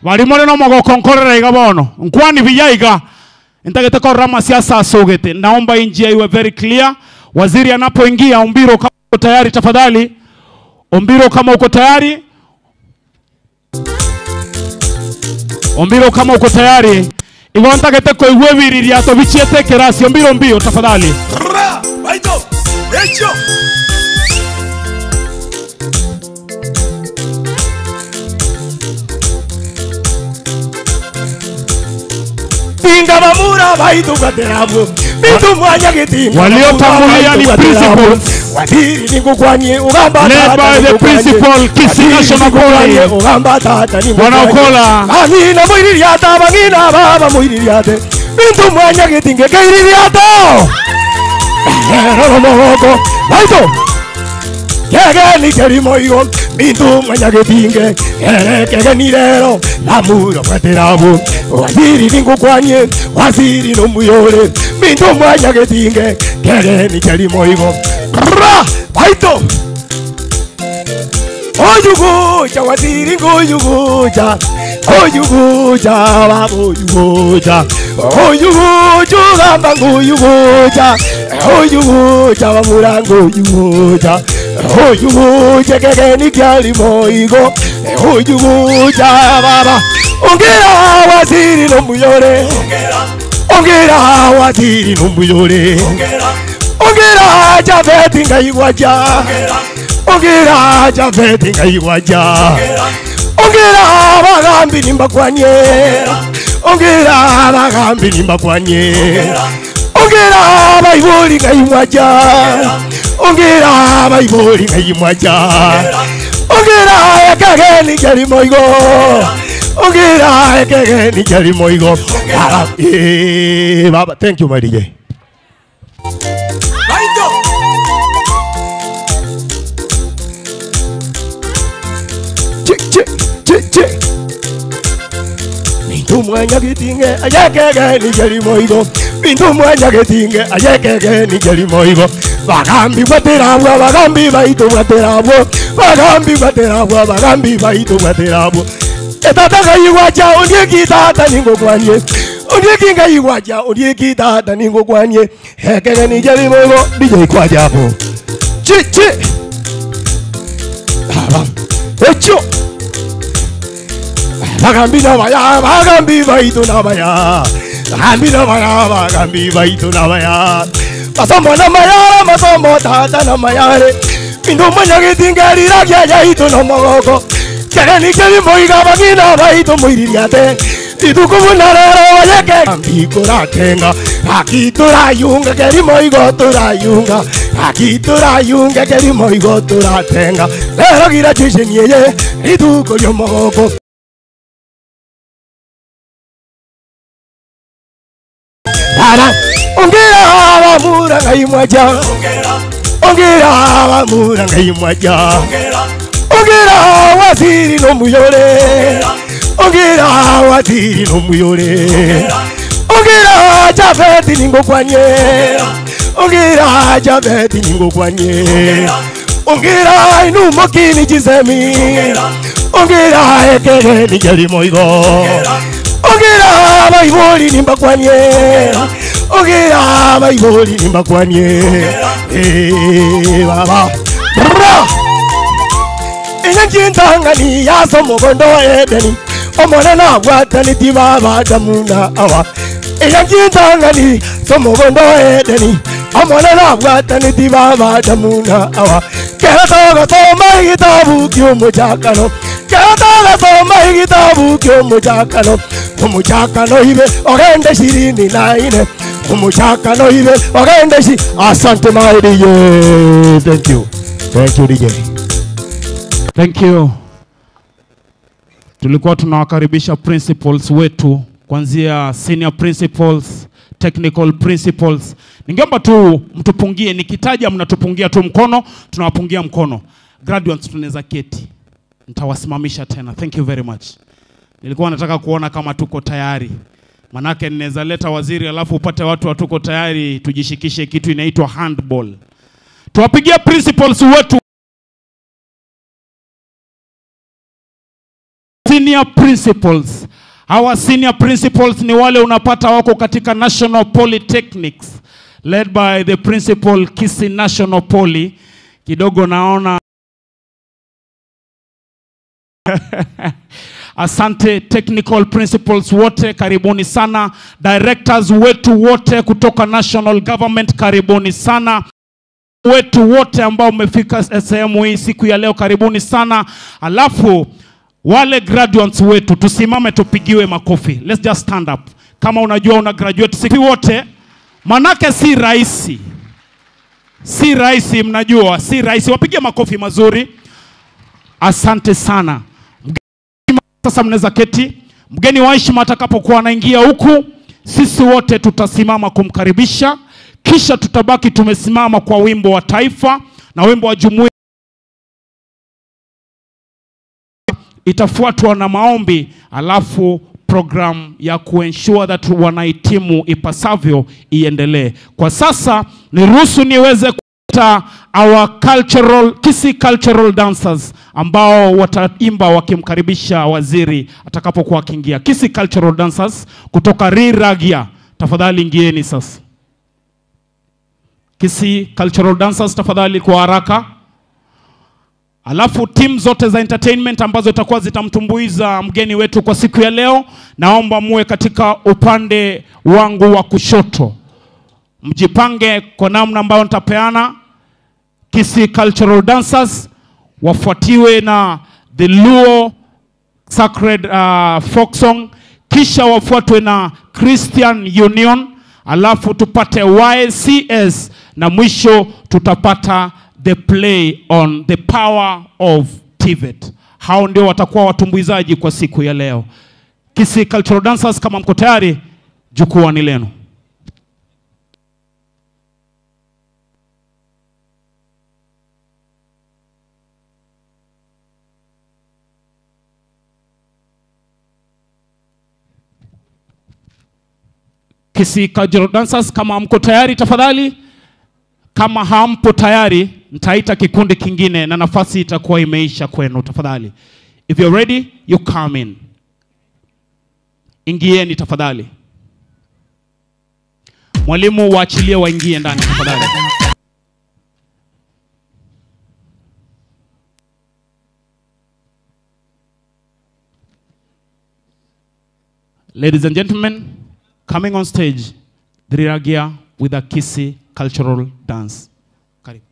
Balimole no mogokonkorera igabono. Nkwani vijaiga. Nitagete kwa rama siasa asogete. Naomba injia iwe very clear. Waziri anapoingia Ombiro kama uko tayari tafadhali. Ombiro kama uko tayari. Ombiro kama uko tayari. Igo ntagete ko igwe biriria to bichiete kerasi. Ombiro mbio tafadhali. Ra, baito. Echo. Tinga baitu gaterabu. Bitu mwanya gitinga. Waliotangulia ni principals. Wadiri ningukwanye ugamba led by the principal Kisii National College. Ugamba tata ni Wanaokola. Amina muiririata bangina baba muiririate. Bitu mwanya gitinga keiririato. Roro mogoko. Baito. Kege ni kerimo igo. Bintu mwanya gitinge. Kege ni rero. Lamuro kweterabu. Waziri ningukwanye. Waziri no muyore. Bintu mwanya gitinge. Kege ni kerimo igo. Ra! Baito! Oyuguja waziri nguyuguja. Oyuguja baboyuguja. Oyuguja gamba nguyuguja. Oyuguja bamurango uyuguja. Oyuguja kege ni kerimo igo. Oyuguja baba. Ongera waziri no muyore. Ongera waziri no muyore. Ongera Javeti ngaiwaja. Ongera Javeti ngaiwaja. Ongera bagambi nimbakwanye. Ongera bagambi nimbakwanye. Ongera baiboli ngaiwaja. Ongera baiboli ngaiwaja. Ongera ekege ni kerimoigo. Ongera ekege ni kerimoigo. Baba, thank you my DJ. Bintu mwanya gitinge ayekege ni kerimoigo. Bintu mwanya gitinge ayekege ni kerimoigo. Bagambi baterabwa bagambi baitu baterabwa. Bagambi baterabwa bagambi baitu baterabwa. Etata ngaiwaja ondieki tata ningokwanye. Ondieki ngaiwaja ondieki tata ningokwanye. Ekege ni kerimoigo DJ kwaja hapo. Chi chi. Baba. Echo. Bagambi na baya, bagambi baitu na baya. Bagambi na baya, bagambi baitu na baya. Masomo na mayara, masomo tata na mayare. Bintu mwanya gitinga riragia yaitu no mogoko. Kere ni kerimoiga bagina baitu muiririate. Itukumunarero wayeke. Ambikuratenga, akiturayunga kerimoigo turayunga. Akiturayunga kerimoigo turatenga. Lero gira chisenieye, ituko mogoko. Ongera bamura ngaimwaja. Ongera bamura ngaimwaja. Ongera waziri no muyore. Ongera waziri no muyore. Ongera Javeti ningokwanye. Ongera Javeti ningokwanye. Ongera inumokini jisemi. Ongera ekege ni kerimoigo. Ongera baiboli nimbakwanye. Ongera baiboli nimbakwanye. Baba. Bra. Inyanjintangani yasomogondo edeni. Omona na bwatani tibaba damuna awa. Inyanjintangani somogondo edeni. Omona na bwatani tibaba damuna awa. Kera toga soma igitabu ky'omujakano. Kera toga soma igitabu ky'omujakano. Omujakano ibe ogende 24. Omujakano ibe ogende shi. Asante my DJ. Thank you. Thank you DJ. Thank you. Tulikuwa tunawakaribisha principals wetu kuanzia senior principals, technical principals. Ningeomba tu mtupungie, nikitaja mnatupungia tu mkono, tunawapungia mkono. Graduates tunaweza keti. Nitawasimamisha tena. Thank you very much. Nilikuwa nataka kuona kama tuko tayari. Manake ninaweza leta waziri alafu upate watu hatuko tayari tujishikishe kitu inaitwa handball. Tuwapigie principals wetu, senior principals. Hawa senior principals ni wale unapata wako katika National Polytechnics, led by the principal Kisii National Poly. Kidogo naona asante technical principals wote, karibuni sana. Directors wetu wote kutoka national government, karibuni sana. Wetu wote ambao umefika sehemu hii siku ya leo, karibuni sana. Alafu wale graduates wetu tusimame tupigiwe makofi. Let's just stand up. Kama unajua una graduate siku wote, manake si rahisi. Si rahisi, mnajua, si rahisi. Wapigie makofi mazuri. Asante sana. Sasa mnaweza keti. Mgeni wa heshima atakapokuwa anaingia huku, sisi wote tutasimama kumkaribisha, kisha tutabaki tumesimama kwa wimbo wa taifa na wimbo wa jumuiya. Itafuatwa na maombi, alafu program ya kuensure that wanahitimu ipasavyo iendelee. Kwa sasa niruhusu niweze kuita our cultural Kisii cultural dancers ambao wataimba wakimkaribisha waziri atakapokuwa akiingia. Kisii cultural dancers kutoka Riragia, tafadhali ingieni sasa. Kisii cultural dancers tafadhali kwa haraka. Alafu timu zote za entertainment ambazo itakuwa zitamtumbuiza mgeni wetu kwa siku ya leo, naomba muwe katika upande wangu wa kushoto. Mjipange kwa namna ambayo nitapeana. Kisii cultural dancers wafuatiwe na the Luo Sacred folk song, kisha wafuatwe na Christian Union, alafu tupate YCS, na mwisho tutapata the play on the power of TVET. Hao ndio watakuwa watumbuizaji kwa siku ya leo. Kisii cultural dancers, kama mko tayari, jukwaa ni lenu. Kisii cultural dancers, kama mko tayari tafadhali. Kama hampo tayari, nitaita kikundi kingine na nafasi itakuwa imeisha kwenu tafadhali. If you're ready, you come in. Ingieni tafadhali. Mwalimu waachilie waingie ndani tafadhali. Ladies and gentlemen, coming on stage, Riragia with a Kisii cultural dance. Karibu.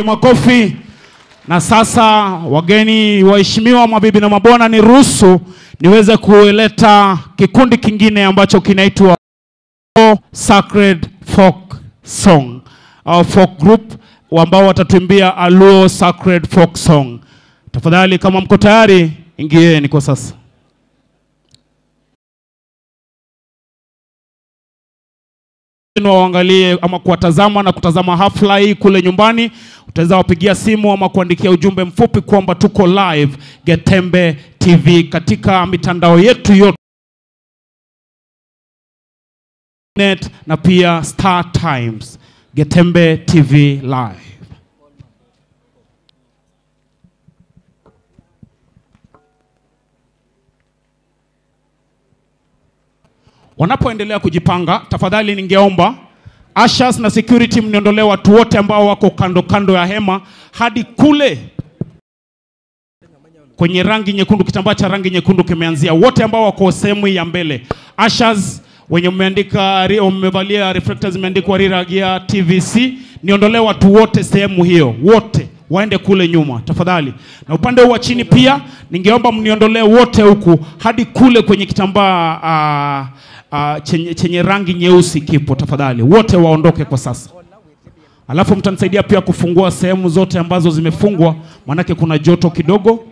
Makofi. Na sasa wageni waheshimiwa, mabibi na mabwana, niruhusu niweze kuleta kikundi kingine ambacho kinaitwa Sacred Folk Song au folk group, ambao watatuimbia a Luo Sacred Folk Song. Tafadhali kama mko tayari, ingieni kwa sasa. Waangalie ama kuwatazama na kutazama hafla hii kule nyumbani, utaweza wapigia simu ama kuandikia ujumbe mfupi kwamba tuko live Getembe TV katika mitandao yetu yote net na pia Star Times. Getembe TV live. Wanapoendelea kujipanga, tafadhali ningeomba ushers na security mniondolee watu wote ambao wako kando kando ya hema hadi kule kwenye rangi nyekundu, kitambaa cha rangi nyekundu kimeanzia. Wote ambao wako sehemu ya mbele, ushers wenye mmeandika, mmevalia reflectors zimeandikwa Riragia TVC, niondolee watu wote sehemu hiyo, wote waende kule nyuma tafadhali. Na upande wa chini pia ningeomba mniondolee wote huku hadi kule kwenye kitambaa chenye rangi nyeusi kipo, tafadhali wote waondoke kwa sasa. Alafu mtanisaidia pia kufungua sehemu zote ambazo zimefungwa, manake kuna joto kidogo.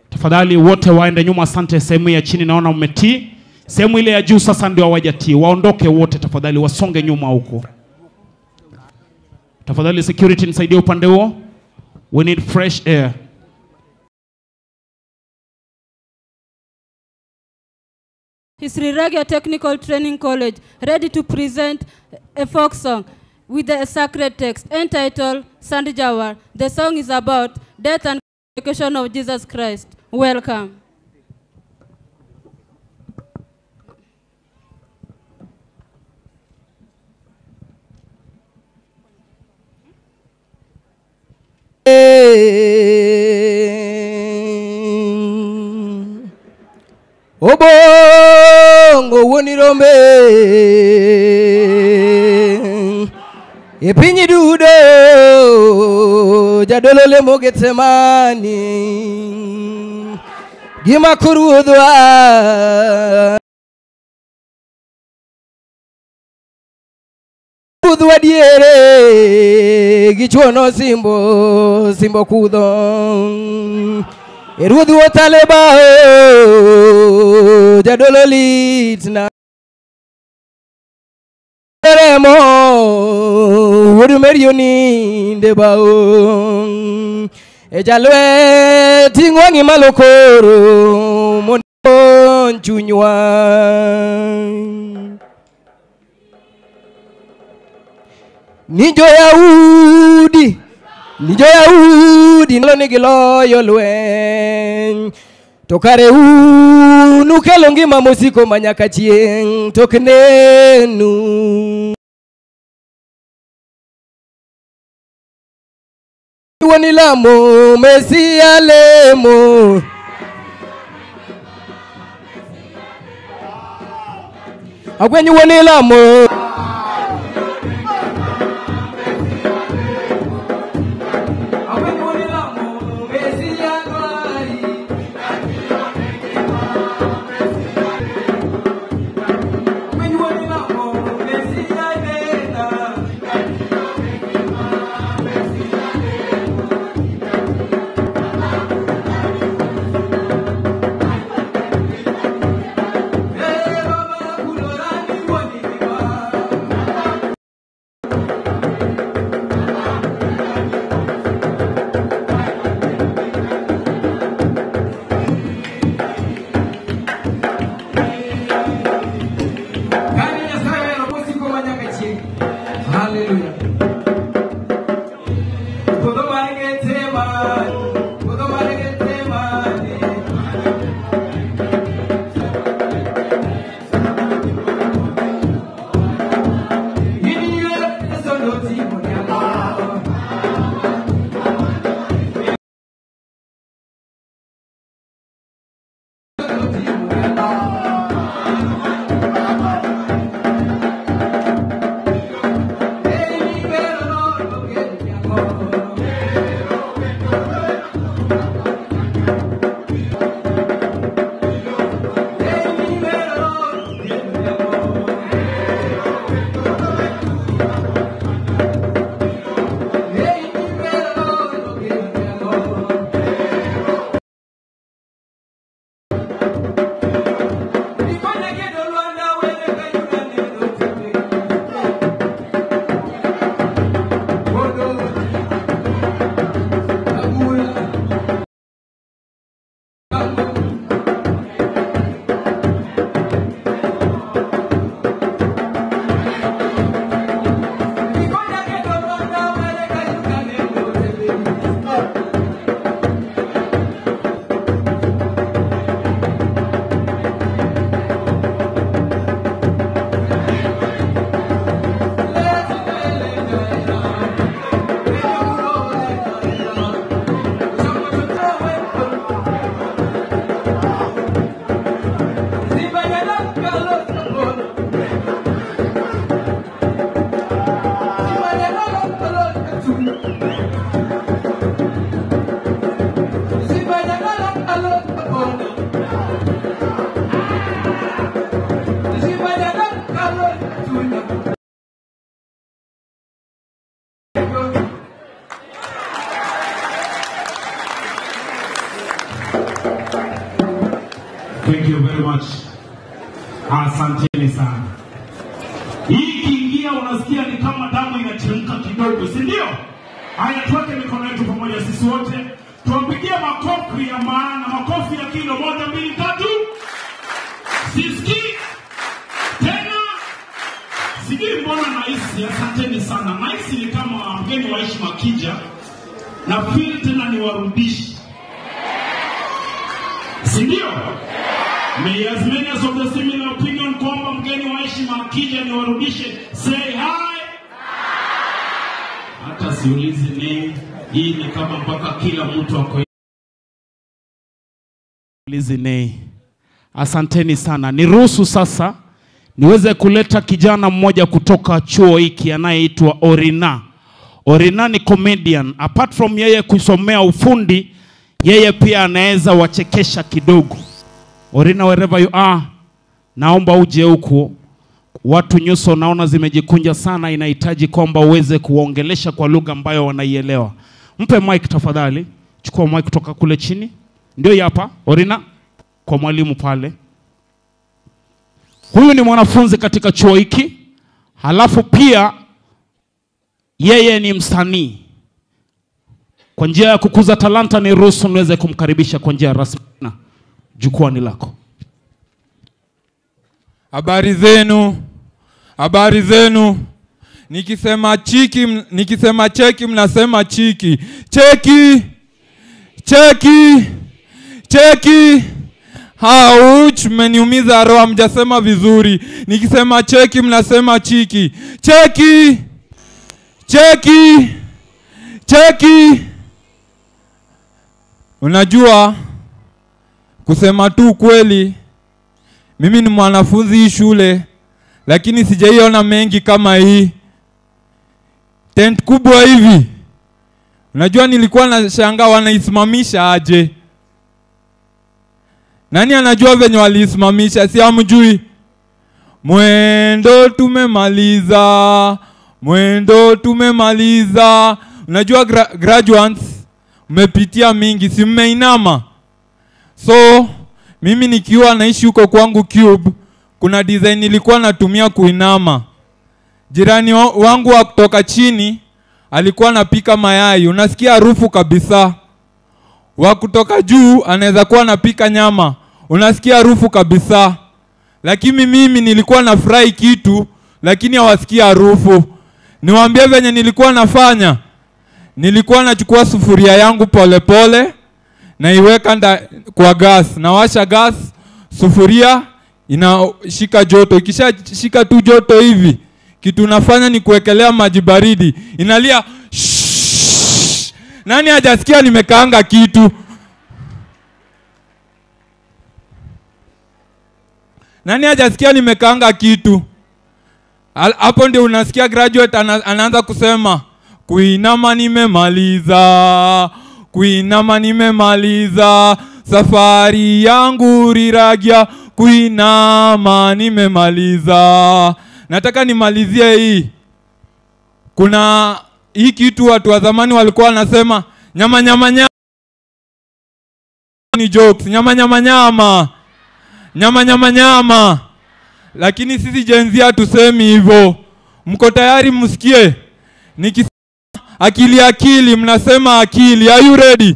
Tafadhali wote waende nyuma, asante. Sehemu ya chini naona mmetii, sehemu ile ya juu sasa ndio hawajatii. Waondoke wote tafadhali, wasonge nyuma huko. Tafadhali security nisaidie upande huo. We need fresh air. Is Riragia Technical Training College ready to present a folk song with a sacred text entitled Sandjawar. The song is about death and crucifixion of Jesus Christ. Welcome. Obongo wonirombe epinyi dudo jadolo lemo Getsemani gima kurudhwa kudhwa diere gichuono simbo simbo kudho Erudhi wotaleba jadolo litna remo wudu merioni ndebao ejalwe tingwangi malokoro mondo chunywa Nijo Yahudi Nijo Yahudi nalo nigiloyo lweny to kare un ukelo ngima mosiko manyaka chieng' tok nenu Wuoni lamo Mesia lemo Agwenyi wuoni lamo Baba, Thank you very much. Asanteni sana. Hii kiingia unasikia ni kama damu inachemka kidogo, si ndio? Haya, tuweke mikono yetu pamoja sisi wote. Tuwapigie makofi ya maana, makofi ya kilo. 1, 2, 3. Sisikii tena. Sijui mbona nahisi, asanteni sana. Nahisi ni kama mgeni wa heshima akija na feel tena niwarudishi. Si ndio? May as many as of the similar opinion kwamba mgeni wa heshima akija niwarudishe, say hi. Hata siulizi name. Hii ni kama mpaka kila mtu ako. Ulizi nei. Asanteni sana. Niruhusu sasa niweze kuleta kijana mmoja kutoka chuo hiki anayeitwa Orina. Orina ni comedian. Apart from yeye kusomea ufundi, yeye pia anaweza wachekesha kidogo. Orina, wherever you are, naomba uje huku. Watu nyuso naona zimejikunja sana, inahitaji kwamba uweze kuongelesha kwa lugha ambayo wanaielewa. Mpe mic tafadhali. Chukua mic kutoka kule chini. Ndio hapa Orina, kwa mwalimu pale. Huyu ni mwanafunzi katika chuo hiki. Halafu pia yeye ni msanii. Kwa njia ya kukuza talanta, ni ruhusu niweze kumkaribisha kwa njia rasmi. Jukwani lako. Habari zenu. Habari zenu. Nikisema chiki, nikisema cheki mnasema chiki. Cheki. Cheki. Cheki. Hauch, mmeniumiza roho, hamjasema vizuri. Nikisema cheki mnasema chiki. Cheki. Cheki. Cheki. Unajua, kusema tu kweli, mimi ni mwanafunzi hii shule, lakini sijaiona mengi kama hii. Tent kubwa hivi. Unajua nilikuwa nashangaa wanaisimamisha aje. Nani anajua venye waliisimamisha? Si hamjui. Mwendo tumemaliza. Mwendo tumemaliza. Unajua graduates mmepitia mingi, si mmeinama. So mimi nikiwa naishi huko kwangu Cube, kuna design nilikuwa natumia kuinama. Jirani wangu wa kutoka chini alikuwa anapika mayai, unasikia harufu kabisa. Wa kutoka juu anaweza kuwa anapika nyama, unasikia harufu kabisa. Lakini mimi nilikuwa na fry kitu, lakini hawasikia harufu. Niwaambie venye nilikuwa nafanya. Nilikuwa nachukua sufuria yangu pole pole, naiweka kwa gas, nawasha gas, sufuria inashika joto. Ikishashika tu joto hivi, kitu nafanya ni kuwekelea maji baridi, inalia shhh. Nani hajasikia nimekaanga kitu? Nani hajasikia nimekaanga kitu? Hapo ndio unasikia graduate anaanza kusema kuinama nimemaliza, kuinama nimemaliza, safari yangu riragia, kuinama nimemaliza. Nataka nimalizie hii. Kuna hii kitu watu wa zamani walikuwa wanasema nyama nyama nyama, ni jokes, nyama nyama nyama, nyama nyama nyama. Lakini sisi Gen Z hatusemi hivyo. Mko tayari msikie? Nikisema akili akili mnasema akili. Are you ready?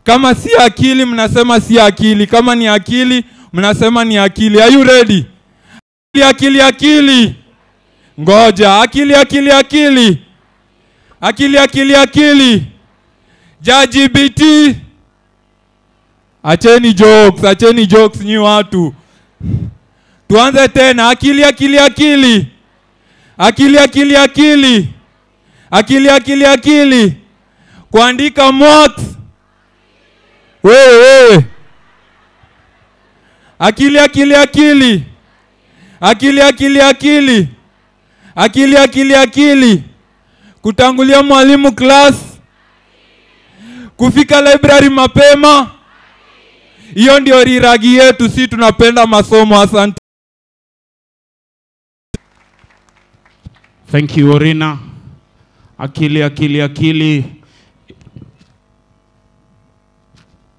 Kama si akili mnasema si akili. Kama ni akili mnasema ni akili. Are you ready? Akili akili akili. Ngoja, akili akili akili. Akili akili akili. Jaji BT. Acheni jokes, acheni jokes nyi watu. Tuanze tena, akili akili akili. Akili akili akili. Akili akili akili. Kuandika mot. Wewe wewe. Akili akili akili. Akili akili akili. Akili akili akili. Kutangulia mwalimu class. Kufika library mapema. Hiyo ndio riragi yetu, si tunapenda masomo. Asante. Thank you Orina. Akili akili akili.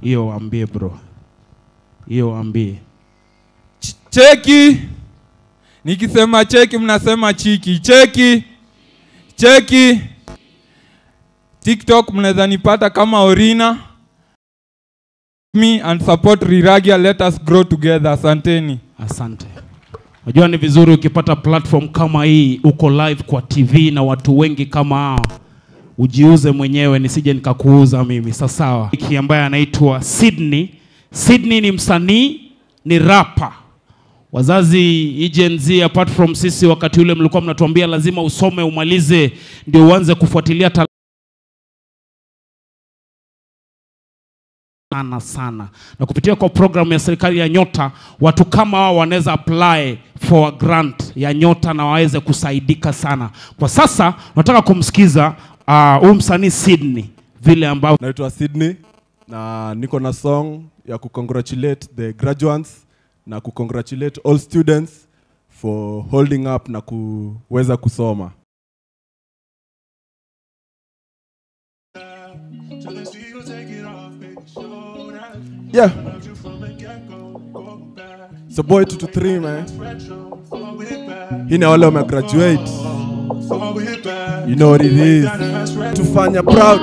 Hiyo waambie bro. Hiyo waambie. Cheki. Nikisema cheki mnasema chiki. Cheki. Cheki. TikTok mnaweza nipata kama Orina. Me and support Riragia, let us grow together. Asanteni. Asante. Unajua ni vizuri ukipata platform kama hii, uko live kwa TV na watu wengi kama hao, ujiuze mwenyewe, nisije nikakuuza mimi. Sawa. Hiki ambaye anaitwa Sydney. Sydney ni msanii, ni rapper. Wazazi Gen Z, apart from sisi wakati ule mlikuwa mnatuambia lazima usome umalize ndio uanze kufuatilia sana sana. Na kupitia kwa programu ya serikali ya Nyota, watu kama wao wanaweza apply for a grant ya Nyota na waweze kusaidika sana. Kwa sasa nataka kumsikiza huyu msanii Sydney vile ambao. Naitwa Sydney na niko na song ya kucongratulate the graduates na kucongratulate all students for holding up na kuweza kusoma. Yeah. So boy 2 to 3, man. Hii ni wale wame graduate. You know what it is. Tufanya proud.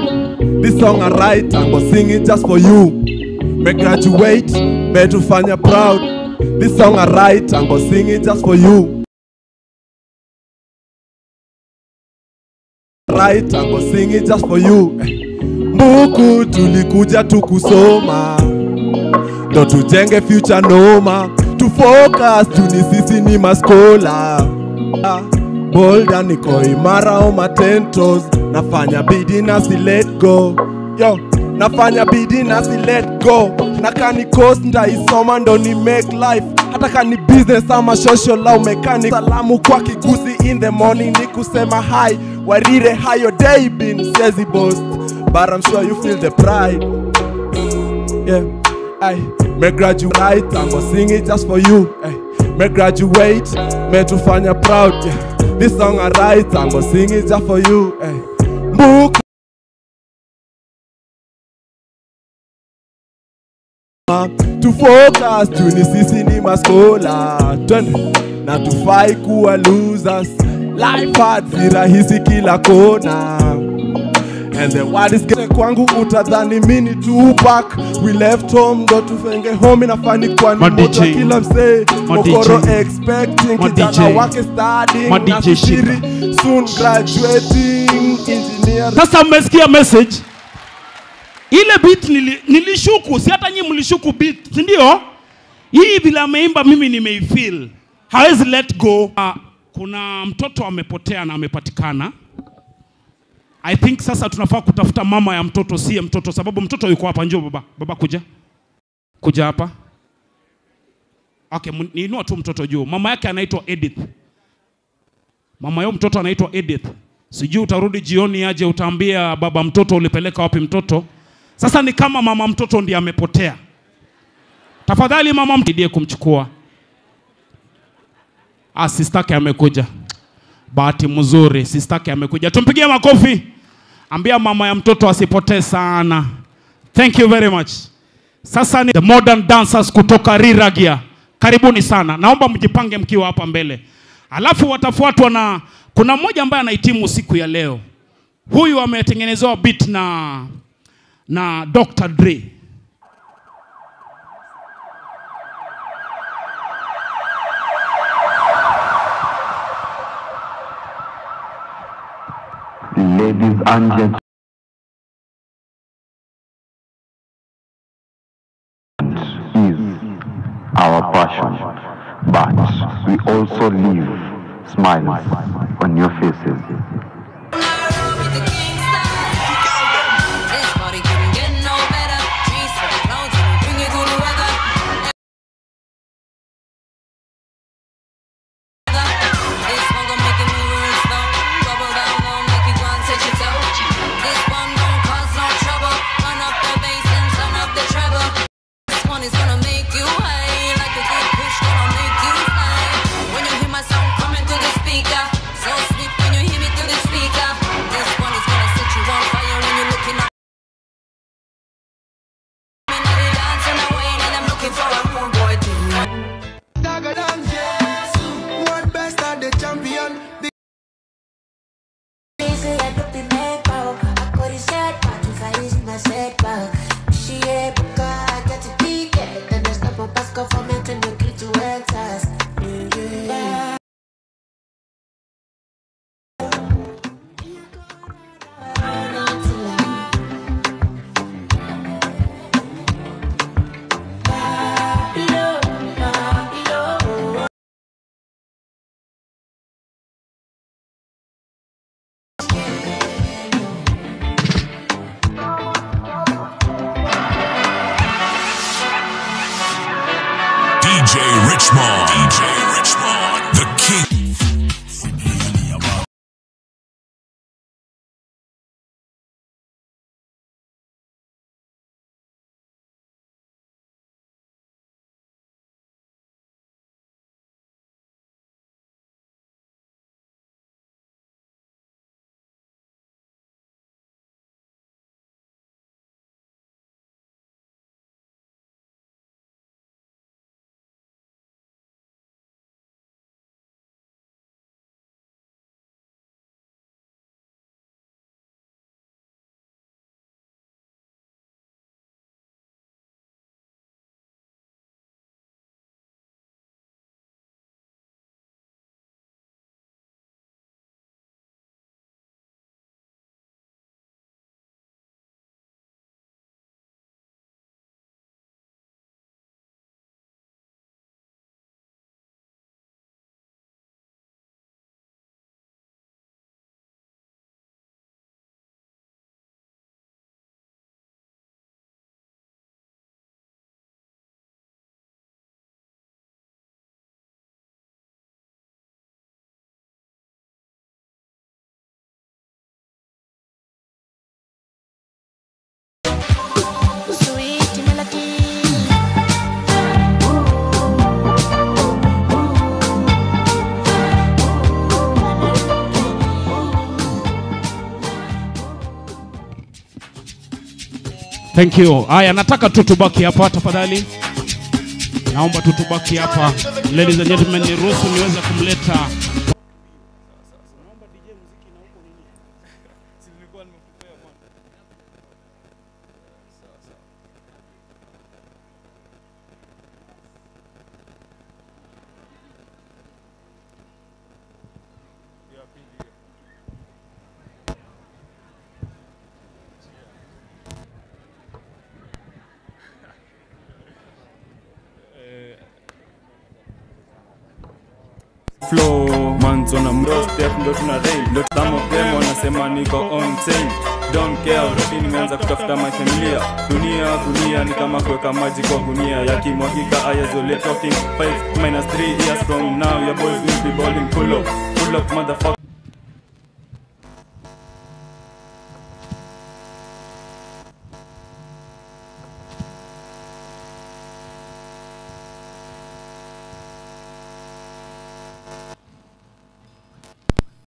This song I write, I'm gonna sing it just for you. Me graduate, me tufanya proud. This song I write, I'm gonna sing it just for you. Right, I'm gonna sing it just for you. Mbuku tulikuja tukusoma, ndo tujenge future noma. Tu focus, tuni sisi ni maskola. Bolda niko imara o matentos. Nafanya bidii na si let go. Yo, nafanya bidii na si let go. Na kani course ndaisoma ndo ni make life. Hata kani business ama social au mechanic. Salamu kwa kigusi in the morning ni kusema hi. Warire hayo day bin siezi boast, but I'm sure you feel the pride. Yeah, I may graduate, I'm gonna sing it just for you. Ay, may graduate, may tufanya proud. Yeah. This song I write, I'm gonna sing it just for you. Ay, Mbuku to focus, tuni sisi ni maskola. Twende na tufai kuwa losers. Life hard, si rahisi kila kona. And the world is getting kwangu utadhani mini Tupac. We left home ndo tufenge home inafani kwani moto kila msee. Mokoro expecting kijana wake studying na siri soon graduating engineer. Sasa mmesikia message. Ile beat nilishuku, si hata nyinyi mlishuku beat, si ndio? Hii vile ameimba mimi nimeifeel. Hawezi let go. Kuna mtoto amepotea na amepatikana. I think sasa tunafaa kutafuta mama ya mtoto, si ya mtoto, sababu mtoto yuko hapa. Njoo baba. Baba kuja. Kuja hapa. Okay, niinua tu mtoto juu. Mama yake anaitwa Edith. Mama yao mtoto anaitwa Edith. Sijui utarudi jioni aje utaambia baba mtoto ulipeleka wapi mtoto. Sasa ni kama mama mtoto ndiye amepotea. Tafadhali mama msaidie kumchukua. Ah, sistake amekuja. Bahati mzuri, sistake amekuja. Tumpigie makofi. Ambia mama ya mtoto asipotee sana. Thank you very much. Sasa ni the modern dancers kutoka Riragia. Karibuni sana. Naomba mjipange mkiwa hapa mbele. Alafu watafuatwa na kuna mmoja ambaye anahitimu siku ya leo. Huyu ametengenezewa beat na Dr. Dre. Ladies and gentlemen, is our passion, but we also leave smiles on your faces. Speaker, so sweet when you hear me through the DJ Richmond. DJ Richmond. The King. Thank you. Haya, nataka tu tubaki hapa tafadhali. Naomba tu tubaki hapa. Ladies and gentlemen, niruhusu niweze kumleta. Flow man's on a bro step ndo tuna rail ndo some of them wanasema niko on chain don't care already nimeanza kutafuta my familia dunia gunia ni kama kuweka maji kwa gunia yakimwagika ayazole talking 5 minus 3 years from now your boys will be balling pull up motherfucker.